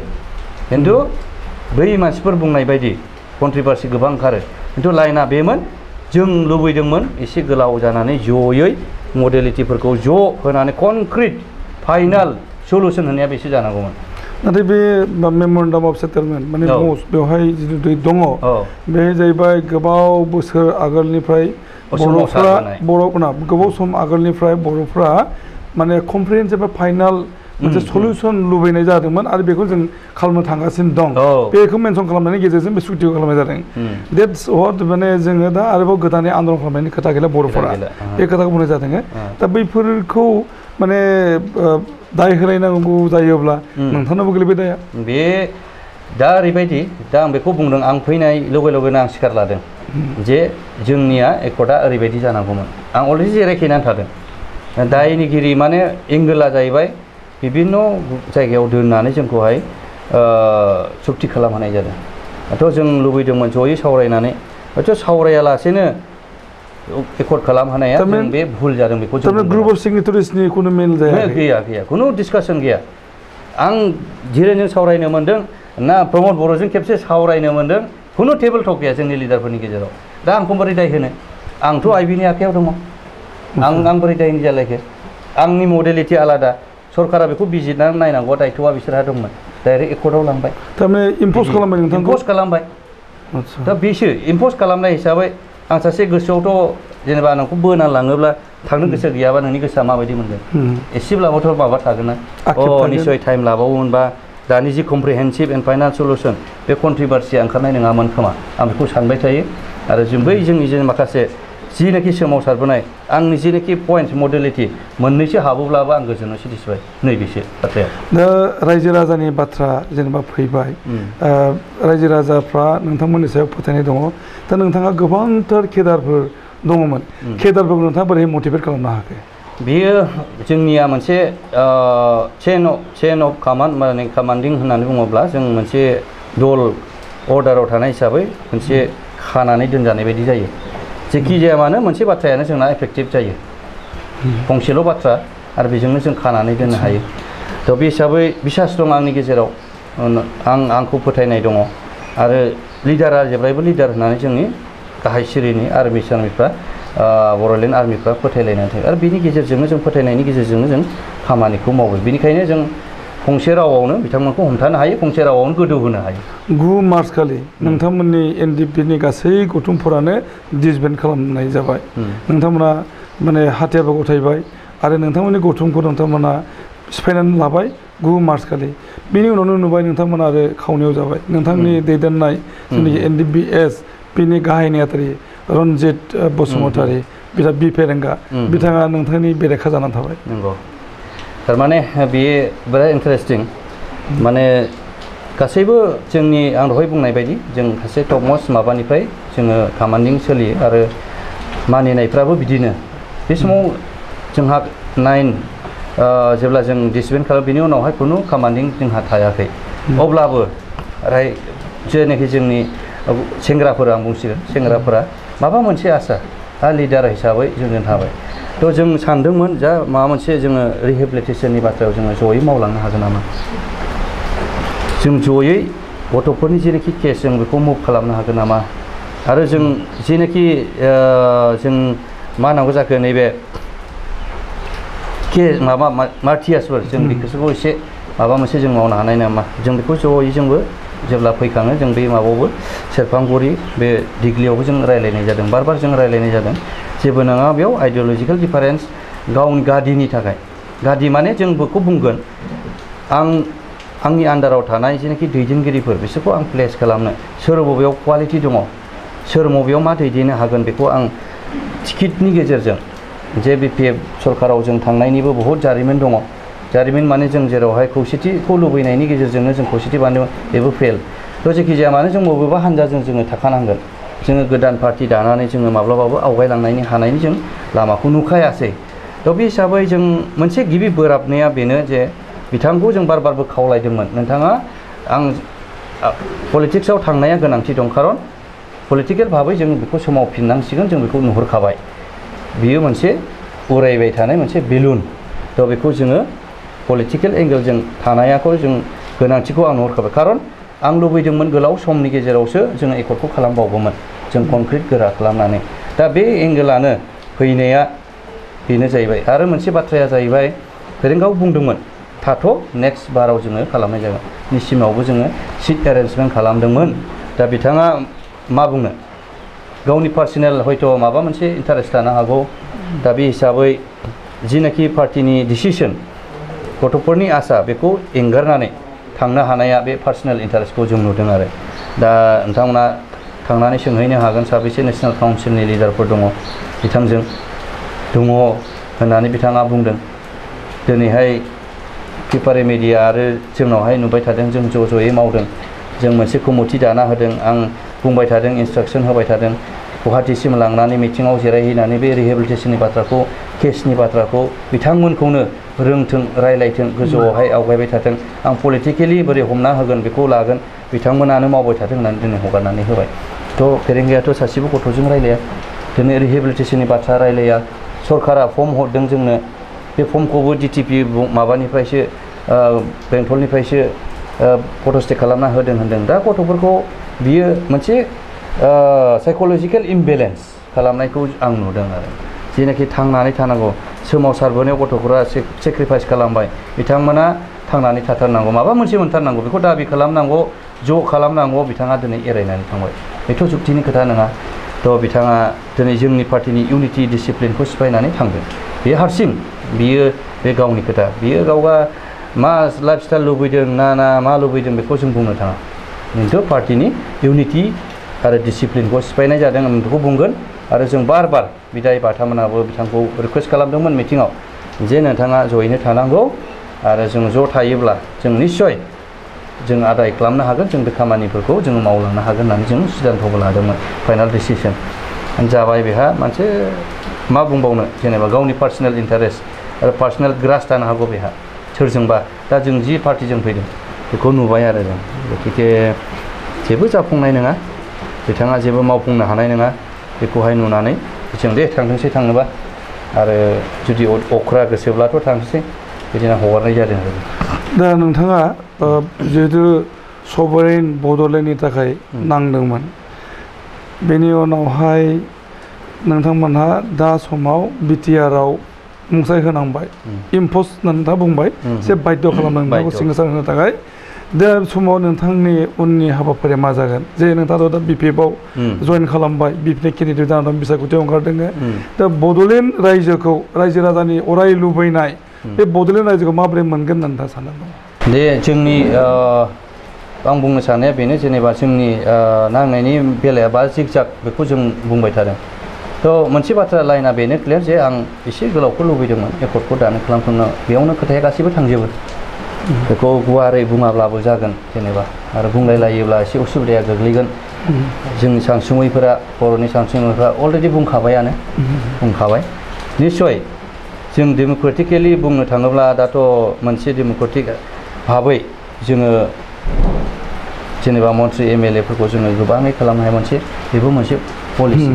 Speaker 3: खिन्थु बै मानसिफोर बुंनाय बायदि कन्ट्रिभार्सि गोबां ओंखारो खिन्थु लाइना बेमोन जों लुबैदोंमोन एसे गोलाव जानानै जयै मडेलिटिफोरखौ ज' होनानै कनक्रिट फाइनाल सलुसन होनाया बेसो जानांगौमोन
Speaker 2: नाथाय बे मेमरेन्डाम अफ सेटेलमेन्ट माने बेवहाय जिथु दङ बे जाहैबाय गोबाव बोसोर आगोलनिफ्राय बर'फोरा गोबाव सम आगोलनिफ्राय बर'फ्रा माने कमप्रिहेन्सिभ फाइनाल मोनसे सलुसन लुबैनाय जादोंमोन आरो बेखौ जों खालामनो थांगासिनो दं बेखौ मेनसन खालामनायनि गेजेरजों बे सुक्तिखौ खालामनाय जादों देट्स व्हाट माने जोङो दा आरोबाव गोदानै आन्दलन खालामनायनि खोथा गैला बर'फोरा बे खोथाखौ बुंनाय जादों दा बैफोरखौ माने दाय होलायनांगौ जायोब्ला नोंथांनाबो गोलैबाय दाया
Speaker 3: बे दा ओरैबायदि दा आं बेखौ बुंदों आं फैनाय लगे लगेनो आं सिखार लादों जे जोंनिया एकर्डआ ओरैबायदि जानांगौमोन आं अलरेडि जिरायखैनानै थादों दायनिगिरि माने एंगेला जाहैबाय बिभिन्न जायगायाव दोननानै जोंखौहाय सुक्ति खालामहोनाय जादों दाथ' जों लुबैदोंमोन जयै सावरायनानै हयथ' सावरायालासेनो एकर्ड खालामहोनाया जों बे भुल जादों बेखौ जों
Speaker 2: ग्रुप अफ सिगनेटारिसनि कुनु मेल जाया
Speaker 3: गैया कुनु डिसकासन गैया आं जिरायनो सावरायनो मोन्दों ना प्रमद बर'जों खेबसे सावरायनो मोन्दों कुनु टेबोल टक गैया जोंनि लिडारफोरनि गेजेराव दा आंखौ बोरै दाय होनो आंथ' आइबिनि आखायाव दङ आं बोरै दायनि जालायखो आंनि मडेलिटि आलादा सरकारा बेखौ बिजिरनानै नायनांगौ दायथ'आ बिसोरहा दंमोन डाइरेक्ट एकर्डआव लांबाय
Speaker 2: थारमाने इम्प'ज खालामबाय नोंथांखौ
Speaker 3: इम्प'ज खालामबाय दा बेसो इम्प'ज खालामनाय हिसाबै आं सासे गोसोआवथ' जेनेबा नोंखौ बोना लाङोब्ला थांनो गोसो गैयाबा नोंनि गोसोआ माबायदि मोनगोन एसेब्लाबोथ' माबा थागोन ना निसय टाइम लाबावोमोनबा दानि जि कमप्रिहेन्सिभ एन्ड फाइनाल सलुसन बे कन्ट्रोभार्सिया ओंखारनाय नङामोन खोमा आं बेखौ सानबाय थायो आरो जों बै जोंनि जे माखासे जिनाखि सोमावसारबोनाय आंनि जिनाखि पइन्ट मडेलिटि मोननैसो हाबोब्लाबो आं गोजोननाय सिटिसबाय नैबेसो बाथ्राया
Speaker 2: दा रायजो राजानि बाथ्रा जेनेबा फैबाय रायजो राजाफ्रा नोंथांमोननि सायाव फोथायनाय दङ दा नोंथाङा गोबांथार केदारफोर दङमोन केदारफोरखौ नोंथाङा बोरै मटिभेट खालामनो हायाखै
Speaker 3: बेयो जोंनिया मोनसे चेन अफ कमान्ड माने कमान्डिं होननानै बुङोब्ला जों मोनसे दल अर्डाराव थानाय हिसाबै मोनसे खानानै दोनजानाय बायदि जायो जेखि जाया मानो मोनसे बाथ्रायानो जोंना एफेक्टिभ जायो फंसेल' बाथ्रा आरो बेजोंनो जों खानानै दोननो हायो थ' बे हिसाबै बिसास दं आंनि गेजेराव आंखौ फोथायनाय दङ आरो लिडारा जेब्लायबो लिडार होननानै जोंनि गाहाय सिरिनि आर्मि सार्मिफ्रा बड'लेण्ड आर्मिफ्रा फोथायलायनानै थायो आरो बिनि गेजेरजोंनो जों फोथायनायनि गेजेरजोंनो जों खामानिखौ मावो बेनिखायनो जों फंसे रावावनो बिथांमोनखौ हमथानो हायो फंसे रावावनो गोदौ होनो हायो 9
Speaker 2: मार्च खालि नोंथांमोननि एनडिपिनि गासै गौथुमफोरानो डिसबेन्ड खालामनाय जाबाय नोंथांमोना माने हाथियारबो गथायबाय आरो नोंथांमोननि गौथुमखौ नोंथांमोना सिफायनानै लाबाय 9 मार्च खालि बिनि उनावनो नुबाय नोंथांमोना आरो खावनायाव जाबाय नोंथांनि दैदेननाय जोंनि एनडिपिएस बिनि गाहाय नेहाथारि रन्जित बसुमतारी बिथाङा बि फेरेंगा बिथाङा नोंथांनि बेरेखा जानानै थाबाय
Speaker 3: नंगौ थारमाने बेयो बिराद इन्टारेस्टिं माने गासैबो जोंनि आं दहाय बुंनाय बायदि जों सासे टपमस्ट माबानिफ्राय जोङो कमान्डिं सोलियो आरो मानिनायफ्राबो बिदिनो बे समाव जोंहा 9 जेब्ला जों डिसबेन्ड खालामो बेनि उनावहाय खुनु कमान्डिं जोंहा थायाखै अब्लाबो जेनाखि जोंनि सेंग्राफोरा आं बुंसिगोन सेंग्राफोरा माबा मोनसे आसा लिडार हिसाबै जोंजों थाबाय थ' जों सानदोंमोन जा माबा मोनसे जोङो रिहेबिलिटेसननि बाथ्रायाव जोङो जयै मावलांनो हागोन नामा जों जयै गथ'फोरनि जेनाखि केस जों बेखौ मुभ खालामनो हागोन नामा आरो जों जेनाखि जों मा होनांगौ जाखो नैबे माबा मार्टियासफोर जों बिसोरखौ एसे माबा मोनसे जों मावनो हानाय नामा जों बेखौ जयै जोंबो जेब्ला फैखाङो जों बे माबायावबो सेरफांगुरि बे दिग्लियावबो जों रायलायनाय जादों बार जों रायलायनाय जादों जेबो नङा बेयाव आइडिय'लजिकेल डिफारेन्स गावनि गादिनि थाखाय गादि माने जों बेखौ बुंगोन आंनि आन्डाराव थानाय जेनाखि दैदेनगिरिफोर बिसोरखौ आं प्लेस खालामनो सोर बबेयाव क्वालिटि दङ सोर बबेयाव मा दैदेननो हागोन बेखौ आं टिकेटनि गेजेरजों जे बिपिएफ सरकाराव जों थांनायनिबो बहुद जारिमिन दङ जारिमिन माने जों जेरावहाय खौसेथिखौ लुबैनायनि गेजेरजोंनो जों खौसेथि बानायदों बेबो फेल थ' जेखि जाया मानो जों बबेबा हान्जाजों जोङो थाखानांगोन जोङो गोदान पार्टि दानानै जोङो माब्लाबाबो आवगायलांनायनि हानायनि जों लामाखौ नुखायासै थ' बे हिसाबै जों मोनसे गिबि बोराबनाया बेनो जे बिथांखौ जों बारबो खावलायदोंमोन नोंथाङा आं पलिटिक्सआव थांनाया गोनांथि दं खारन पलिटिकेल भाबै जों बेखौ सोमावफिननांसिगोन जों बेखौ नुहुरखाबाय बियो मोनसे उरायबाय थानाय मोनसे बेलुन थ' बेखौ जोङो पलिटिकेल एंगेलजों थानायाखौ जों गोनांथिखौ आं नुहुरखाबाय खारन आं लुबैदोंमोन गोलाव समनि गेजेरावसो जोङो एकर्डखौ खालामबावगौमोन जों कनक्रिट गोरा खालामनानै दा बे एंगेलानो फैनाया बेनो जाहैबाय आरो मोनसे बाथ्राया जाहैबाय फेरेंगाव बुंदोंमोन थाथ' नेक्स्ट बाराव जोङो खालामनाय जागोन निसिमावबो जोङो सिट एरेन्जमेन्ट खालामदोंमोन दा बिथाङा मा बुंनो गावनि पार्सनेल हयथ' माबा मोनसे इन्टारेस्ट थानो हागौ दा बे हिसाबै जिनाखि पार्टिनि डिसिसन गथ'फोरनि आसा बेखौ एंगारनानै थांनो हानाया बे पार्सनेल इन्टारेस्टखौ जों नुदों आरो दा नोंथांमोना थांनानै सोंहैनो हागोन साबेसे नेशनेल काउन्सिलनि लिडारफोर दङ बिथांजों दङ होननानै बिथाङा बुंदों दिनैहाय पेपार मिडिया आरो जोंनावहाय नुबाय थादों जों ज' ज'यै मावदों जों मोनसे कमिटि दाना होदों आं बुंबाय थादों इन्सट्राक्सन होबाय थादों गुवाहाटीसिम लांनानै मिटिङाव जिरायहैनानै बे रिहेबिलिटेसननि बाथ्राखौ केसनि बाथ्राखौ बिथांमोनखौनो रोंथों रायलायथों गोजौआवहाय आवगायबाय थाथों आं पलिटिकेलि बोरै हमना होगोन बेखौ लागोन बिथांमोनानो मावबाय थाथों होननानै दिनै हगारनानै होबाय थ' फेरेंगायाथ' सासेबो गथ'जों रायलाया दिनै रिहेबिलिटेसननि बाथ्रा रायलाया सरकारा फर्म हरदों जोंनो बे फर्मखौबो डिटिपि माबानिफ्रायसो बेंटलनिफ्रायसो फट'स्टेट खालामना होदों होनदों दा गथ'फोरखौ बियो मोनसे साइक'लजिकेल इमबेलेन्स खालामनायखौ आं नुदों आरो जेनाखि थांनानै थानांगौ सोमावसारबोनायाव गथ'फोरा सेक्रिफाइस खालामबाय बिथांमोना थांनानै थाथारनांगौ माबा मोनसे मोनथारनांगौ बेखौ दाबि खालामनांगौ ज' खालामनांगौ बिथाङा दिनै एरायनानै थांबाय बेथ' जुक्तिनि खोथा नङा थ' बिथाङा दिनै जोंनि पार्टिनि इउनिटि डिसिप्लिनखौ सिफायनानै थांदों बे हारसिं बियो बे गावनि खोथा बियो गावहा मा लाइफ स्टाइल लुबैदों ना मा लुबैदों बेखौ जों बुंनो थाङा खिन्थु पार्टिनि इउनिटि आरो डिसिप्लिनखौ सिफायनाय जादों आं बेखौ बुंगोन आरो जों बार बिदाय बाथामोनाबो बिथांखौ रिकुवेस्ट खालामदोंमोन मिटिङाव जे नोंथाङा जयैनो थानांगौ आरो जों ज' थायोब्ला जों निस्सय जों आदाय खालामनो हागोन जों बे खामानिफोरखौ जों मावलांनो हागोन होननानै जों सिद्धान्तबो लादोंमोन फाइनाल डिसिसन जाबाय बेहा मोनसे मा बुंबावनो जेनेबा गावनि पार्सनेल इन्टारेस्ट आरो पार्सनेल ग्रास जानो हागौ बेहा सोरजोंबा दा जों जि पार्टिजों फैदों बेखौ नुबाय आरो जों गतिके जेबो जाफुंनाय नङा बिथाङा जेबो मावफुंनो हानाय नङा बेखौहाय नुनानै जों दे थांथोंसै थांनोबा आरो जुदि अख्रा गोसोब्लाथ' थांसै बिदिनो हगारनाय जादों आरो
Speaker 2: दा नोंथाङा जिहेतु सभारेन बड'लेण्डनि थाखाय नांदोंमोन बेनि उनावहाय नोंथांमोनहा दा समाव बिटिआरआव मुंसाइ होनांबाय इम्प'ज नोंथाङा बुंबाय जे बाध्य खालामदों नोंथांखौ सिगनेसार होनो थाखाय दा समाव नोंथांनि उननि हाबाफारिया मा जागोन जे नोंथाङाथ' दा बिपिएफआव जइन खालामबाय बिपिएफनि केन्डिडेट जानानै दं बिसायख'थियाव ओंखारदों दा बड'लेण्ड रायजोखौ रायजो राजानि अराय लुबैनाय बे बड'लेण्ड रायजोखौ माबोरै मोनगोन होननानै नोंथाङा सानदों
Speaker 3: दे जोंनि आं बुंनो साननाया बेनो जेनेबा जोंनि नांनायनि बेलाया बा जिगजाग बेखौ जों बुंबाय थादों थ' मोनसे बाथ्रा लाइना बेनो क्लियार जे आं एसे गोलावखौ लुबैदोंमोन एकर्डखौ दानो खालामखांना बेयावनो खोथाया गासैबो थांजोबो बेखौ गुवारै बुङाब्लाबो जागोन जेनेबा आरो बुंलायलायोब्ला एसे उसुबिदाया गोग्लैगोन जोंनि सानसुमैफोरा बर'नि सानसुमैफोरा अलरेडि बुंखाबायानो बुंखाबाय निस्सय जों डेम'क्रेटिकेलि बुंनो थाङोब्ला दाथ' मोनसे डेम'क्रेटिक भाबै जोङो जेनेबा मन्त्रि एमएलएफोरखौ जोङो गोबाङै खालामनो हायो बेबो मोनसे पलिसि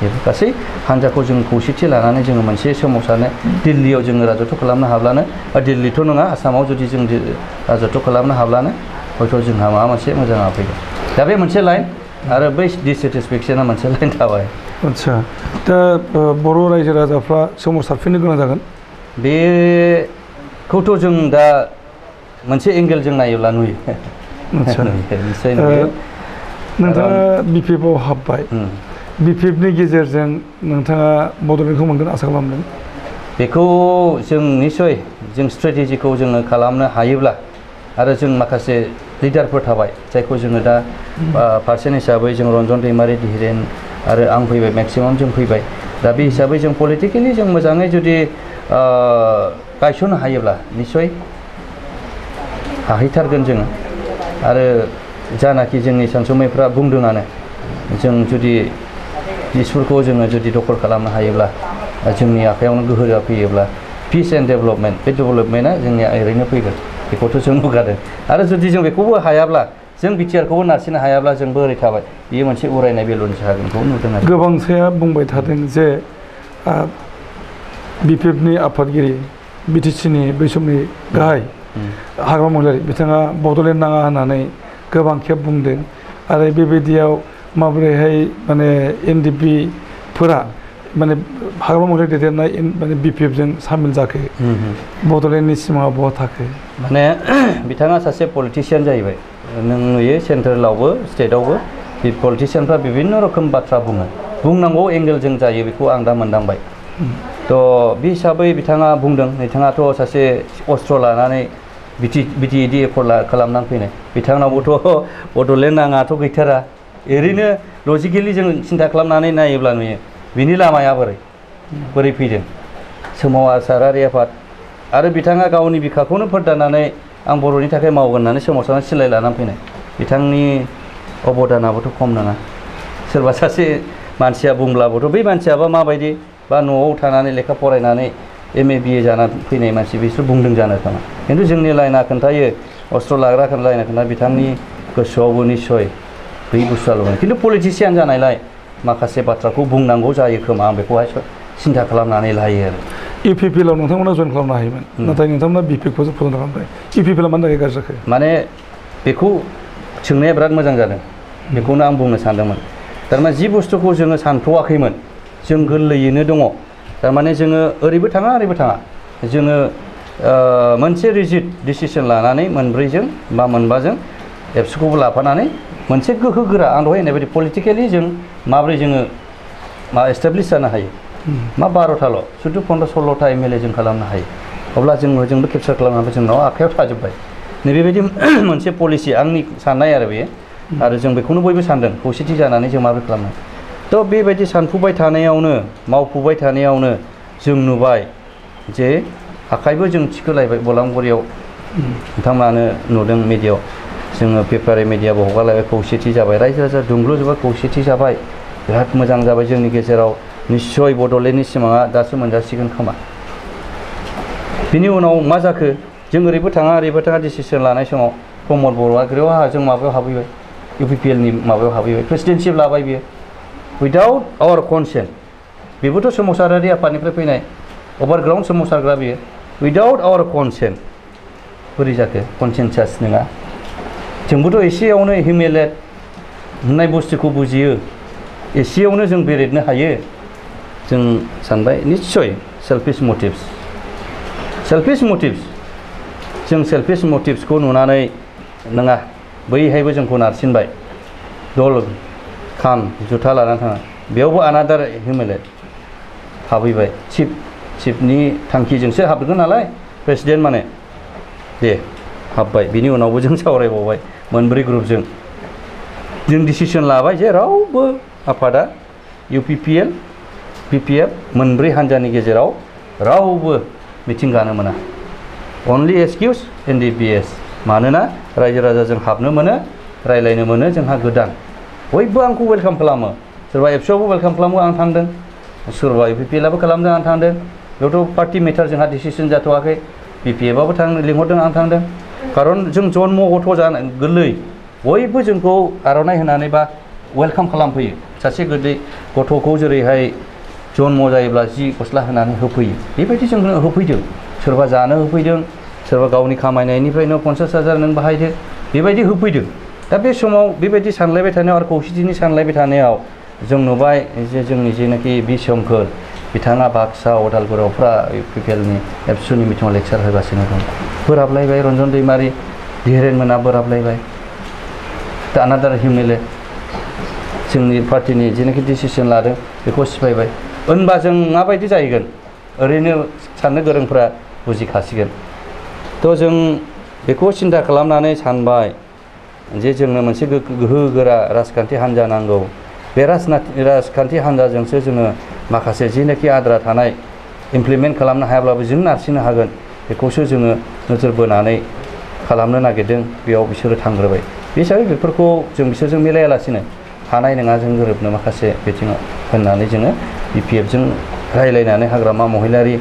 Speaker 3: बेफोर गासै हान्जाखौ जों खौसेथि लानानै जोङो मोनसे सोमावसारनो दिल्लीयाव जोङो राजत्व खालामनो हाब्लानो दिल्लीथ' नङा आसामाव जुदि जों राजत्व खालामनो हाब्लानो हयथ' जोंहा माबा मोनसे मोजाङा फैगोन दा बे मोनसे लाइन आरो बै डिसेटिसफेक्सना मोनसे लाइन थाबाय
Speaker 2: आदसा दा बर' रायजो राजाफ्रा सोमावसारफिननो गोनां जागोन
Speaker 3: बेखौथ' जों दा मोनसे एंगेलजों नायोब्ला नुयो
Speaker 2: नोंथाङा बिपिएफआव हाबबाय बिपिएफनि गेजेरजों नोंथाङा बड'लेण्डखौ मोनगोन आसा खालामदों
Speaker 3: बेखौ जों निस्सय जों स्ट्रेटेजिखौ जोङो खालामनो हायोब्ला आरो जों माखासे लिडारफोर थाबाय जायखौ जोङो दा पार्सेन्ट हिसाबै जों रन्जन दैमारि धीरेन आरो आं फैबाय मेक्सिमाम जों फैबाय दा बे हिसाबै जों पलिटिकेलि जों मोजाङै जुदि गायसननो हायोब्ला निस्सय हाहैथारगोन जोङो आरो जानाखि जोंनि सानसुमैफ्रा बुंदोंआनो जों जुदि दिसपुरखौ जोङो जुदि दखल खालामनो हायोब्ला जोंनि आखायावनो गोहोआ फैयोब्ला पिस एन्ड डेभेलपमेन्ट बे डेभेलपमेन्टआ जोंनिया ओरैनो फैगोन बेखौथ' जों नुगारदों आरो जुदि जों बेखौबो हायाब्ला जों बिटिआरखौबो नारसिननो हायाब्ला जोंबो ओरै थाबाय बेयो मोनसे उरायनाय बेलुनसो हागोनखौ नुदों आरो
Speaker 2: गोबांसाया बुंबाय थादों जे बिपिएफनि आफादगिरि बिटिसिनि बै समनि गाहाय हाग्रामा महिलारि बिथाङा बड'लेण्ड नाङा होननानै गोबां खेब बुंदों आरो बेबायदियाव माबोरैहाय माने एनडिपिफोरा माने हाग्रामा महिलारि दैदेननाय माने बिपिएफजों सामिल जाखो बड'लेण्डनि सिमाङा बहा थाखो
Speaker 3: माने बिथाङा सासे पलिटिसियान जाहैबाय नों नुयो सेन्ट्रेलावबो स्टेटआवबो बे पलिटिसियानफ्रा बिभिन्न रोखोम बाथ्रा बुंनांगौ एंगेलजों जायो बेखौ आं दा मोनदांबाय थ' बे हिसाबै बिथाङा बुंदों बिथाङाथ' सासे अस्त्र लानानै बिटिएडि एकर्ड खालामनानै फैनाय बिथांनावबोथ' बड'लेण्ड नाङाथ' गैथारा ओरैनो लजिकेलि जों सिन्था खालामनानै नायोब्ला नुयो बिनि लामाया बोरै फैदों सोमावसारारि आफाद आरो बिथाङा गावनि बिखाखौनो फोरदाननानै आं बर'नि थाखाय मावगोन होननानै सोमावसारनानै सिलाय लानानै फैनाय बिथांनि अबदानाबोथ' खम नङा सोरबा सासे मानसिया बुंब्लाबोथ' बै मानसियाबा माबायदि बा न'आव थानानै लेखा फरायनानै एमए बिए जानानै फैनाय मानसि बिसोर बुंदों जानो थाङा खिन्थु जोंनि लाइना खोन्थायो अस्त्र लाग्रा लाइना खोन्था बिथांनि गोसोआवबो निस्सय बै बुस्थुआ लुबैयो खिन्थु पलिटिसियान जानायलाय माखासे बाथ्राखौ बुंनांगौ जायो खोमा आं बेखौहाय सिन्था खालामनानै लायो आरो
Speaker 2: इउपिपिएलआव नोंथांमोना जइन खालामनो हायोमोन नाथाय नोंथांमोना बिपिएफखौसो फसंथ खालामबाय इउपिपिएलआ मानि थाखाय गाज्रि जाखो
Speaker 3: माने बेखौ सोंनाया बिराद मोजां जादों बेखौनो आं बुंनो सानदोंमोन थारमाने जि बुस्थुखौ जोङो सानथ'वाखैमोन जों गोरलैयैनो दङ थारमाने जोङो ओरैबो थाङा जोङो मोनसे रिजिड डिसिसन लानानै मोनब्रैजों बा मोनबाजों एबसुखौबो लाफानानै मोनसे गोहो गोरा आं दहाय होननाय बायदि पलिटिकेलि जों माब्रै जोङो मा एस्टाब्लिश जानो हायो मा 12थाल' जुदि 15-16था MLA जों खालामनो हायो अब्ला जोंबो केपचार खालामनानै जोंनाव आखायाव थाजोब्बाय नैबेबायदि मोनसे पलिसि आंनि साननाय आरो बेयो आरो जों बेखौनो बयबो सानदों खौसेथि जानानै जों माबोरै खालामनो थ' बेबायदि सानफुबाय थानायावनो मावफुबाय थानायावनो जों नुबाय जे आखाइबो जों थिखोलायबाय बलांगुरियाव नोंथांमोनानो नुदों मिडियायाव जोङो पेपार मिडियाबो हगारलायबाय खौसेथि जाबाय रायजो राजा दुंब्रुजोबा खौसेथि जाबाय बिराद मोजां जाबाय जोंनि गेजेराव निस्सय बड'लेण्डनि सिमाङा दासो मोनजासिगोन खोमा बिनि उनाव मा जाखो जों ओरैबो थाङा डिसिसन लानाय समाव प्रमद बर'आ ग्रोआ जों माबायाव हाबहैबाय UPPL नि माबायाव हाबहैबाय प्रेसिडेन्टशिप लाबाय बियो उइदाउट आवार कनसेन्ट बेबोथ' सोमावसारारि आफादनिफ्राय फैनाय अभारग्राउन्ड सोमावसारग्रा बियो उइदाउट आवार कनसेन्ट बोरै जाखो कनसेन्सास नङा जोंबोथ' एसेयावनो हिउमेलेट होननाय बुस्थुखौ बुजियो एसेयावनो जों बेरेदनो हायो जों सानबाय निस्सय सेल्फिश मटिभ्स जों सेल्फिश मटिभ्सखौ नुनानै नङा बैहायबो जोंखौ नारसिनबाय दल खाम जुथा लानानै थाङा बेयावबो आनादार हिउमेलेट हाबहैबाय चिफनि थांखिजोंसो हाबगोन नालाय प्रेसिडेन्ट माने दे हाबबाय बिनि उनावबो जों सावरायबावबाय मोनब्रै ग्रुपजों जों डिसिसन लाबाय जे रावबो आफादा UPPL PPF मोनब्रै हान्जानि गेजेराव रावबो मिटिं गानो मोना अनलि एक्सकिउज NDPS मानोना रायजो राजाजों हाबनो मोनो रायलायनो मोनो जोंहा गोदान बयबो आंखौ वेलकाम खालामो सोरबा एबसुआवबो वेलकाम खालामो आं थांदों सोरबा UPPLआबो खालामदों आं थांदों बेयावथ' पार्टि मेटार जोंहा डिसिसन जाथ'वाखै PPFआबो लिंहरदों आं थांदों खारन जों जन्म गथ' जानो गोरलै बयबो जोंखौ आर'नाइ होनानै बा वेलकाम खालामफैयो सासे गोदै गथ'खौ जेरैहाय जन्म जायोब्ला जि गस्ला होनानै होफैयो बेबायदि जोंनो होफैदों सोरबा जानो होफैदों सोरबा गावनि खामायनायनिफ्रायनो 50,000 नों बाहायदो बेबायदि होफैदों दा बे समाव बेबायदि सानलायबाय थानायाव आरो खौसेथिनि सानलायबाय थानायाव जों नुबाय जे जोंनि जेनाखि बिसोमखोर बिथाङा बाक्सा अदालगुरियाव फुरा UPPLनि एबसुनि मिटिङाव लेक्सार होगासिनो दं बोराबलायबाय रन्जन दैमारि धीरेन मोना बोराबलायबाय दा आनादार हिउमेलेट जोंनि पार्टिनि जेनाखि डिसिसन लादों बेखौ सिफायबाय होनबा जों माबायदि जाहैगोन ओरैनो साननो गोरोंफ्रा बुजिखासिगोन थ' जों बेखौ सिन्था खालामनानै सानबाय जे जोंनो मोनसे गोहो गोरा राजखान्थि हान्जा नांगौ बे राजखान्थि हान्जाजोंसो जोङो माखासे जेनाखि आद्रा थानाय इमप्लिमेन्ट खालामनो हायाब्लाबो जों नारसिननो हागोन बेखौसो जोङो नोजोर बोनानै खालामनो नागिरदों बेयाव बिसोरो थांग्रोबाय बे हिसाबै बेफोरखौ जों बिसोरजों मिलायालासिनो हानाय नङा जों गोरोबनो माखासे बिथिङाव होननानै जोङो BPFजों रायलायनानै हाग्रामा महिलारि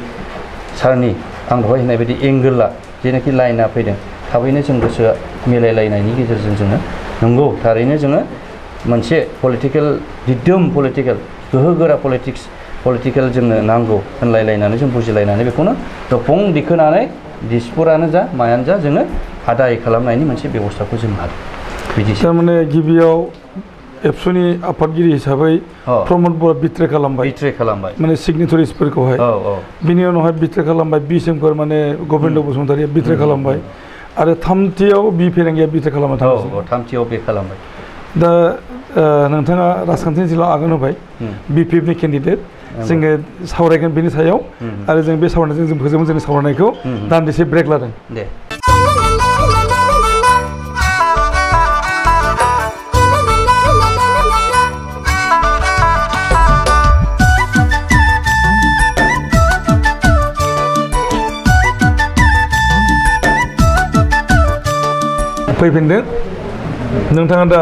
Speaker 3: सारनि आं दहाय होननाय बायदि एंगोला जेनाखि लाइना फैदों थाबैनो जों गोसोआ मिलायलायनायनि गेजेरजों जोङो नंगौ थारैनो जोङो मोनसे पलिटिकेल दिदोम पलिटिकेल गोहोगोरा पलिटिकेल जोंनो नांगौ होनलायलायनानै जों बुजिलायनानै बेखौनो दफं दिखोनानै दिसपुरानो जा मायानो जा जोङो आदाय खालामनायनि मोनसे बेबस्थाखौ जों लादों बिदि
Speaker 2: थारमाने गिबियाव एबसुनि आफादगिरि हिसाबै प्रमद बर'आ बिट्रे खालामबाय माने सिगनेटरिसफोरखौहाय बिनि उनावहाय बिट्रे खालामबाय बिसोमफोर माने गबिन्द बसुमतारिया बिट्रे खालामबाय आरो थामथियाव बि फेरेंगिया बिट्रे खालामबाय
Speaker 3: थामथियाव बे खालामबाय
Speaker 2: दा नोंथाङा राजखान्थिनि जिल्लायाव आगान होबाय BPFनि केन्डिडेट जोङो सावरायगोन बेनि सायाव आरो जों बे सावरायनायजों जों फोजोबगोन जोंनि सावरायनायखौ दान्दिसे ब्रेक लादों
Speaker 3: दे
Speaker 2: फैफिनदों नोंथाङा दा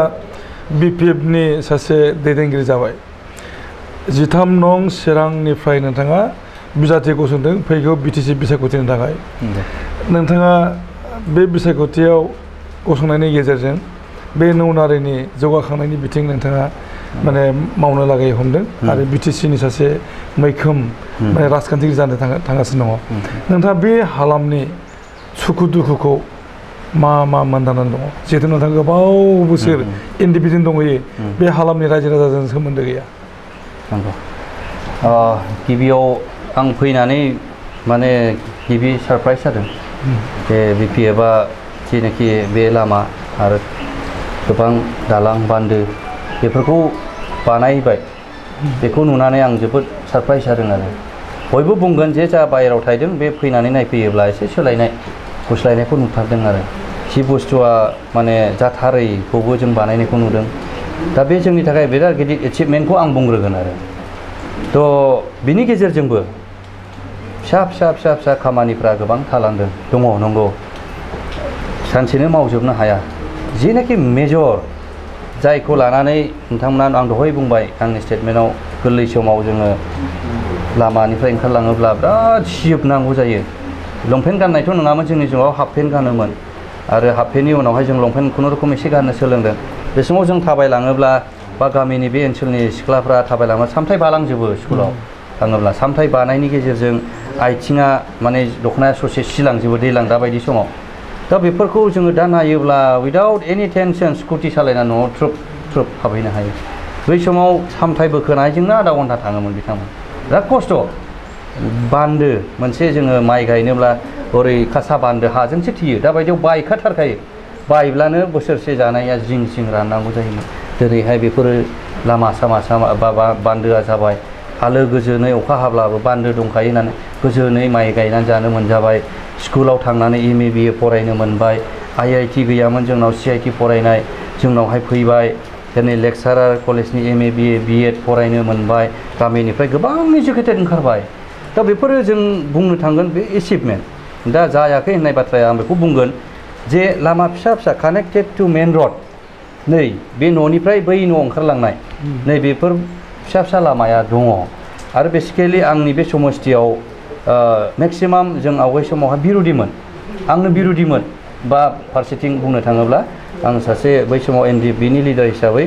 Speaker 2: BPFनि सासे दैदेनगिरि जाबाय 13 नं चिरांनिफ्राय नोंथाङा बिजाथि गसंदों फैगौ BTC बिसायख'थिनि थाखाय नोंथाङा बे बिसायख'थियाव गसंनायनि गेजेरजों बे नौनारिनि जौगाखांनायनि बिथिं नोंथाङा माने मावनो लागै हमदों आरो BTCनि सासे मैखोम माने राजखान्थिगिरि जानो थांगासिनो दङ नोंथाङा बे हालामनि सुखु दुखुखौ मा मोनदांनानै दङ जिहेतु नोंथाङा गोबाव बोसोर इन्डिपेन्डेन्ट दंहैयो बे हालामनि रायजो राजाजों सोमोन्दो गैया
Speaker 3: नंगौ गिबियाव आं फैनानै माने गिबि सारप्राइज जादों बे BPFआ जेनाखि बे लामा आरो गोबां दालां बान्दो बेफोरखौ बानायबाय बेखौ नुनानै आं जोबोद सारप्राइज जादों आरो बयबो बुंगोन जे जा बाहेरायाव थाहैदों बे फैनानै नायफैयोब्ला एसे सोलायनाय गुस्लायनायखौ नुथारदों आरो जि बुस्थुआ माने जाथारैखौबो जों बानायनायखौ नुदों दा बे जोंनि थाखाय बिराद गिदिर एचिभमेन्टखौ आं बुंग्रोगोन आरो थ' बिनि गेजेरजोंबो फिसा खामानिफ्रा गोबां थालांदों दङ नंगौ सानसेनो मावजोबनो हाया जेनाखि मेजर जायखौ लानानै नोंथांमोना आं दहाय बुंबाय आंनि स्टेटमेन्टआव गोरलै समाव जोङो लामानिफ्राय ओंखारलाङोब्ला बिराद सिजोबनांगौ जायो लंपेन्ट गाननायथ' नङामोन जोंनि जुगाव हाफ पेन्ट गानोमोन आरो हाफ पेन्टनि उनावहाय जों लंपेन्ट खुनुरुखुम एसे गाननो सोलोंदों बे समाव जों थाबायलाङोब्ला बा गामिनि बे ओनसोलनि सिख्लाफ्रा थाबायलाङोब्ला सामथाय बालांजोबो स्कुलाव थाङोब्ला सामथाय बानायनि गेजेरजों आथिङा माने दख'नाया ससे सिलांजोबो दैलां दाबायदि समाव दा बेफोरखौ जोङो दा नायोब्ला उइदाउट एनि टेनसन स्कुटि सालायना न'आव ट्रुप हाबहैनो हायो बै समाव सामथाय बोखोनायजोंनो आधा घन्टा थाङोमोन बिथांमोन बिराद खस्थ' बान्दो मोनसे जोङो माइ गायनोब्ला ओरै खासा बान्दो हाजोंसो थैयो दा बायदियाव बायखाथारखायो बायब्लानो बोसोरसे जानाया जिं राननांगौ जायोमोन दिनैहाय बेफोरो लामा सामा बान्दोआ जाबाय आलो गोजोनै अखा हाब्लाबो बान्दो दंखायो होननानै गोजोनै माइ गायनानै जानो मोनजाबाय स्कुलाव थांनानै MA BA फरायनो मोनबाय IIT गैयामोन जोंनाव CIT फरायनाय जोंनावहाय फैबाय दिनै लेक्सारार कलेजनि MA BA B.Ed फरायनो मोनबाय गामिनिफ्राय गोबां इडुकेटेड ओंखारबाय दा बेफोरो जों बुंनो थांगोन बे एचिभमेन्ट दा जायाखै होननाय बाथ्राया आं बेखौ बुंगोन जे लामा फिसा कानेक्टेड टु मेन रड नै बे न'निफ्राय बै न' ओंखारलांनाय नै बेफोर फिसा लामाया दङ आरो बेसिकेलि आंनि बे समस्थियाव मेक्सिमाम जों आवगाय समावहाय बिर'धिमोन आंनो बिर'धिमोन बा फारसेथिं बुंनो थाङोब्ला आं सासे बै समाव NDPनि लिडार हिसाबै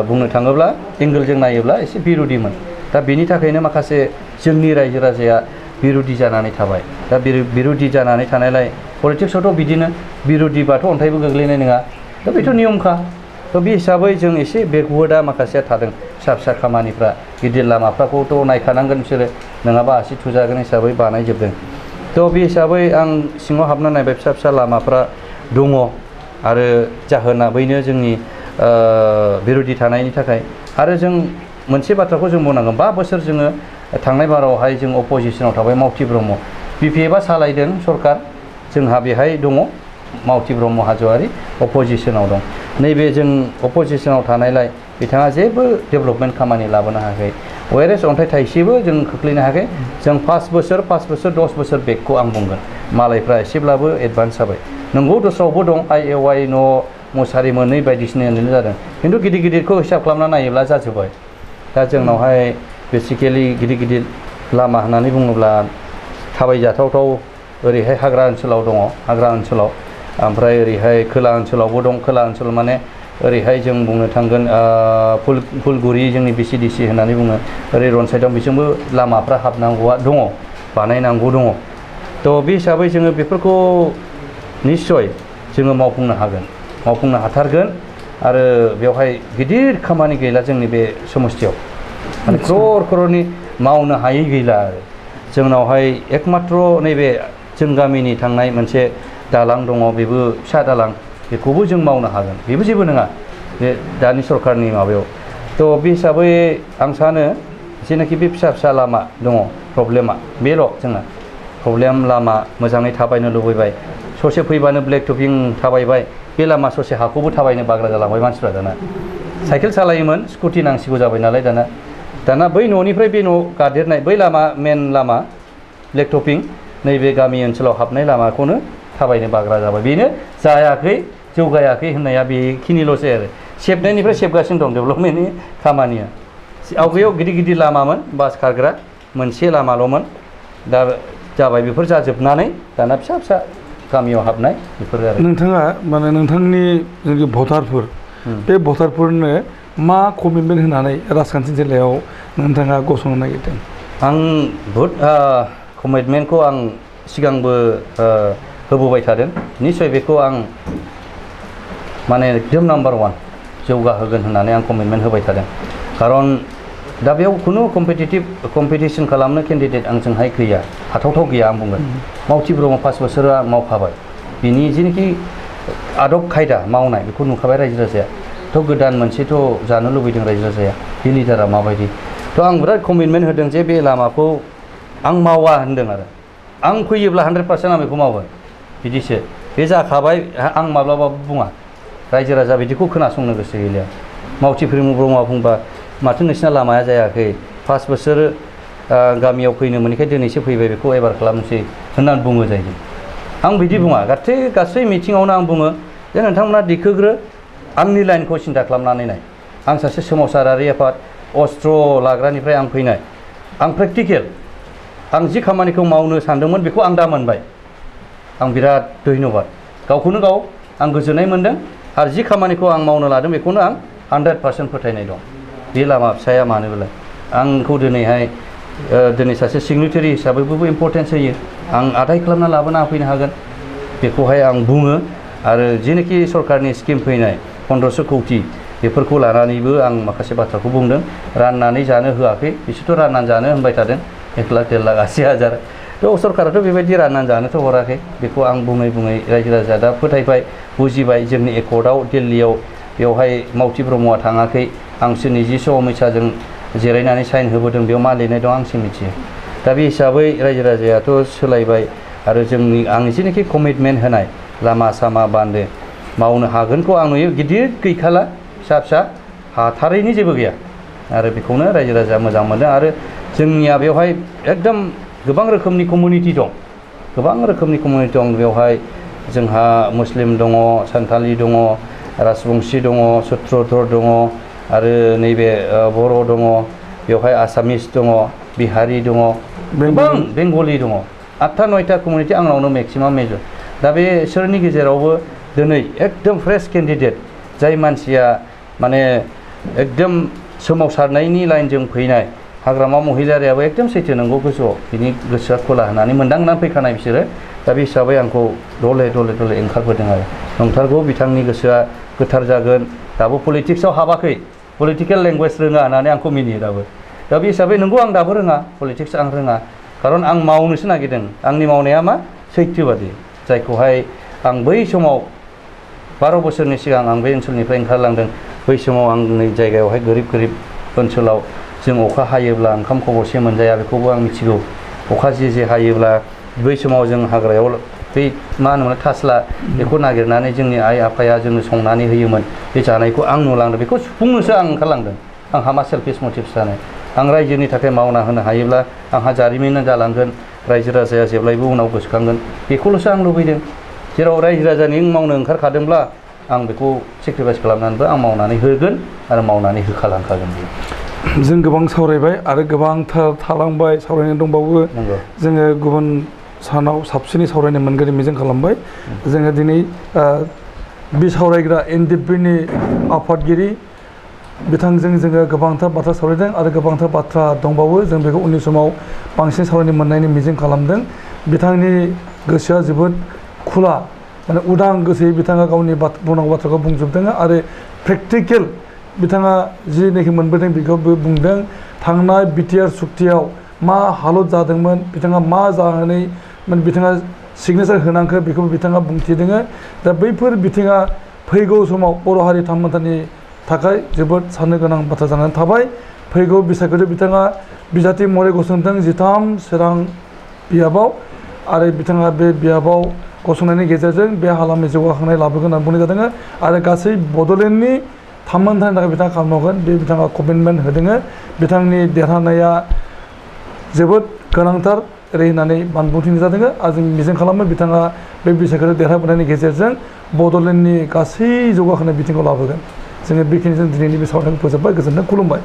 Speaker 3: बुंनो थाङोब्ला एंगोलजों नायोब्ला एसे बिर'धिमोन दा बेनि थाखायनो माखासे जोंनि रायजो राजाया बिर'धि जानानै थाबाय दा बिर'धि जानानै थानायलाय पलिटिक्सआवथ' बिदिनो बिर'धिबाथ' अन्थाइबो गोग्लैनाय नङा दा बेथ' नियमखा थ' बे हिसाबै जों एसे बेकवर्डआ माखासेया थादों फिसा खामानिफ्रा गिदिर लामाफ्राखौथ' नायखानांगोन बिसोरो नङाबा आसि थुजागोन हिसाबै बानायजोबदों थ' बे हिसाबै आं सिङाव हाबना नायबाय फिसा लामाफ्रा दङ आरो जाहोना बैनो जोंनि बिर'धि थानायनि थाखाय आरो जों मोनसे बाथ्राखौ जों बुंनांगोन 5 बोसोर जोङो थांनाय बारावहाय जों अपोजिसनाव थाबाय मावथि ब्रह्म BPFआ सालायदों सरकार जोंहा बेहाय दङ मावथि ब्रह्म हाज'वारि अपोजिसनाव दं नैबे जों अपोजिसनाव थानायलाय बिथाङा जेबो डेभेलपमेन्ट खामानि लाबोनो हायाखै वेरेस अन्थाइ थाइसेबो जों खोख्लैनो हायाखै जों 5 बोसोर 10 बोसोर बेकखौ आं बुंगोन मालायफ्रा एसेब्लाबो एडभान्स जाबाय नंगौ दस्रायावबो दं IOI न' मुसारि मोनै बायदिसिना जादों खिन्थु गिदिरखौ हिसाब खालामना नायोब्ला जाजोब्बाय दा जोंनावहाय बेसिकेलि गिदिर लामा होननानै बुङोब्ला थाबायजाथावथाव ओरैहाय हाग्रा ओनसोलाव दङ हाग्रा ओनसोलाव ओमफ्राय ओरैहाय खोला ओनसोलावबो दं खोला ओनसोल माने ओरैहाय जों बुंनो थांगोन फुलगुरि जोंनि BCDC होननानै बुङो ओरै रनसाइडआव बिजोंबो लामाफ्रा हाबनांगौआ दङ बानायनांगौ दङ थ' बे हिसाबै जोङो बेफोरखौ निस्सय जोङो मावफुंनो हागोन मावफुंनो हाथारगोन आरो बेवहाय गिदिर खामानि गैला जोंनि बे समस्थियाव माने क्ररनि मावनो हायै गैला आरो जोंनावहाय एकमात्र नैबे जों गामिनि थांनाय मोनसे दालां दङ बेबो फिसा दालां बेखौबो जों मावनो हागोन बेबो जेबो नङा बे दानि सरकारनि माबायाव थ' बे हिसाबै आं सानो जेनाखि बे फिसा लामा दङ प्रब्लेमा बेल' जोंना प्रब्लेम लामा मोजाङै थाबायनो लुबैबाय ससे फैबानो ब्लेक टपिं थाबायबाय बे लामा ससे हाखौबो थाबायनो बाग्रा जालांबाय मानसिफ्रा दाना साइकेल सालायोमोन स्कुटि नांसिगौ जाबाय नालाय दाना बै न'निफ्राय बे न' गादेरनाय बै लामा मेन लामा ब्लेक टपिं नैबे गामि ओनसोलाव हाबनाय लामाखौनो थाबायनो बाग्रा जाबाय बेनो जायाखै जौगायाखै होननाया बेखिनिल'सै आरो सेबनायनिफ्राय सेबगासिनो दं डेभेलपमेन्टनि खामानिया आवगायाव गिदिर लामामोन बास खारग्रा मोनसे लामाल'मोन दा जाबाय बेफोर जाजोबनानै दाना फिसा गामियाव हाबनाय बेफोर आरो
Speaker 2: नोंथाङा माने नोंथांनि जोंनि भटारफोर बे भटारफोरनो मा कमिटमेन्ट होनानै राजखान्थि जिल्लायाव नोंथाङा गसंनो नागिरदों
Speaker 3: आं बहुद कमिटमेन्टखौ आं सिगांबो होबोबाय थादों निस्सय बेखौ आं माने एकदम नाम्बार 1 जौगाहोगोन होननानै आं कमिटमेन्ट होबाय थादों खारन दा बेयाव खुनु कम्पिटिसन खालामनो केन्डिडेट आंजोंहाय गैया हाथावथाव गैया आं बुंगोन मावथि ब्रह्म 5 बोसोरा मावखाबाय बिनि जेनाखि आदब खायदा मावनाय बेखौ नुखाबाय रायजो राजाया थ' गोदान मोनसेथ' जानो लुबैदों रायजो राजाया बे लिडारा माबायदि थ' आं बिराद कमिटमेन्ट होदों जे बे लामाखौ आं मावा होनदों आरो आं फैयोब्ला 100% आं बेखौ मावगोन बिदिसो बे जाखाबाय आं माब्लाबाबो बुङा रायजो राजा बिदिखौ खोनासंनो गोसो गैलिया मावथि ब्रह्मआ बुंबा माथो नोंसिना लामाया जायाखै 5 बोसोर गामियाव फैनो मोनैखाय दिनैसो फैबाय बेखौ एबार खालामनोसै होननानै बुङो जाहैदों आं बिदि बुङा गासै मिटिङावनो आं बुङो जे नोंथांमोना दिखोग्रो आंनि लाइनखौ सिन्था खालामनानै नाय आं सासे सोमावसारारि आफाद अस्त्र लाग्रानिफ्राय आं फैनाय आं प्रेक्टिकेल आं जि खामानिखौ मावनो सानदोंमोन बेखौ आं दा मोनबाय आं बिराद धन्यबाद गावखौनो गाव आं गोजोननाय मोनदों आरो जि खामानिखौ आं मावनो लादों बेखौनो आं 100% फोथायनाय दं बे लामा फिसाया मानोब्ला आंखौ दिनै सासे सिगनेटारि हिसाबैबो इम्परटेन्स होयो आं आदाय खालामना लाबोना होफैनो हागोन बेखौहाय आं बुङो आरो जेनोखि सरकारनि स्किम फैनाय 1500 कौटि बेफोरखौ लानानैबो आं माखासे बाथ्राखौ बुंदों राननानै जानो होआखै बिसोरथ' राननानै जानो होनबाय थादों 1 लाख 1.5 लाख 80,000 थ' सरकाराथ' बेबायदि राननानै जानोथ' हराखै बेखौ आं बुङै रायजो राजा दा फोथायबाय बुजिबाय जोंनि एकर्डआव दिल्लीयाव बेवहाय मावथि ब्रह्मआ थाङाखै आंसो निजिस्व अमित शाहजों जिरायनानै साइन होबोदों बेयाव मा लिरनाय दं आंसो मिथियो दा बे हिसाबै रायजो राजायाथ' सोलायबाय आरो आं जेनोखि कमिटमेन्ट होनाय लामा सामा बान्दो मावनो हागोनखौ आं नुयो गिदिर गैखाला फिसा फिसा हाथारैनि जेबो गैया आरो बेखौनो रायजो राजाया मोजां मोनदों आरो जोंनिया बेवहाय एकदम गोबां रोखोमनि कमिउनिटि दं बेवहाय जोंहा मुस्लिम दङ सान्थालि दङ राजबंशी दङ सुत्रधर दङ आरो नैबे बर' दङ बेवहाय आसामिस दङ बिहारि दङ गोबां बेंगलि दङ 8टा 9टा कमिउनिटि आंनावनो मेक्सिमाम मेजर दा बेसोरनि गेजेरावबो दिनै एकदम फ्रेश केन्डिडेट जाय मानसिया माने एकदम सोमावसारनायनि लाइनजों फैनाय हाग्रामा महिलारियाबो एकदम सैथो नंगौ गोसोआव बिनि गोसोआ खुला होनानै मोनदांनानै फैखानाय बिसोरो दा बे हिसाबै आंखौ दले ओंखारबोदों आरो नंथारगौ बिथांनि गोसोआ गोथार जागोन दाबो पलिटिक्सआव हाबाखै पलिटिकेल लेंगुवेज रोङा होननानै आंखौ मिनियो दाबो दा बे हिसाबै नंगौ आं दाबो रोङा पलिटिक्स आं रोङा खारन आं मावनोसो नागिरदों आंनि मावनाया मा सैथो बादि जायखौहाय आं बै समाव 12 बोसोरनि सिगां आं बे ओनसोलनिफ्राय ओंखारलांदों बै समाव आंनि जायगायावहाय गोरिब ओनसोलाव जों अखा हायोब्ला ओंखाम खबसे मोनजाया बेखौबो आं मिथिगौ अखा जे हायोब्ला बै समाव जों हाग्रायाव बै मा होनोमोन थास्ला बेखौ नागिरनानै जोंनि आइ आफाया जोंनो संनानै होयोमोन बे जानायखौ आं नुलांदों बेखौ सुफुंनोसो आं ओंखारलांदों आंहा मा सेल्फिश मटिभ्स जानो आं रायजोनि थाखाय मावना होनो हायोब्ला आंहा जारिमिना जालांगोन रायजो राजाया जेब्लायबो उनाव गोसोखांगोन बेखौल'सो आं लुबैदों जेराव रायजो राजानि मावनो ओंखारखादोंब्ला आं बेखौ सेक्रिफाइस खालामनानैबो आं मावनानै होगोन आरो मावनानै होखालांखागोन
Speaker 2: जों गोबां सावरायबाय आरो गोबांथार थालांबाय सावरायनो दंबावो जोङो गुबुन सानाव साबसिनै सावरायनो मोनगोन मिजिं खालामबाय जोङो दिनै बि सावरायग्रा एनडिएफबिनि आफादगिरि बिथांजों जोङो गोबांथार बाथ्रा सावरायदों आरो गोबांथार बाथ्रा दंबावो जों बेखौ उननि समाव बांसिन सावरायनो मोननायनि मिजिं खालामदों बिथांनि गोसोआ जोबोद खुला माने उदां गोसोयै बिथाङा गावनि बुंनांगौ बाथ्राखौ बुंजोबदों आरो प्रेक्टिकेल बिथाङा जिनाखि मोनबोदों बेखौबो बुंदों थांनाय बिटिआर सुक्तियाव मा हालत जादोंमोन बिथाङा मा जानानै माने बिथाङा सिगनेचार होनांखो बेखौबो बिथाङा बुंथिदों दा बैफोर बिथिङा फैगौ समाव बर' हारि थामोन्थानि थाखाय जोबोद साननो गोनां बाथ्रा जानानै थाबाय फैगौ बिसायख'थियाव बिथाङा बिजाथि महरै गसंदों 13 सोरां बियाबाव आरो बिथाङा बे बियाबाव गसंनायनि गेजेरजों बे हालामनि जौगाखांनाय लाबोगोन होनना बुंनाय जादों आरो गासै बड'लेण्डनि थामोन्थानि थाखाय बिथाङा खालामगोन बे बिथाङा कमिटमेन्ट होदों बिथांनि देरहानाया जोबोद गोनांथार ओरै होननानै बानबुंथिनाय जादों आरो जों मिजिं खालामो बिथाङा बे बिसायख'थियाव देरहाबोनायनि गेजेरजों बड'लेण्डनि गासै जौगाखांनाय बिथिंखौ लाबोगोन जोङो बेखिनिजों दिनैनि बे सावरायनायखौ फोजोबबाय गोजोन्थों खुलुमबाय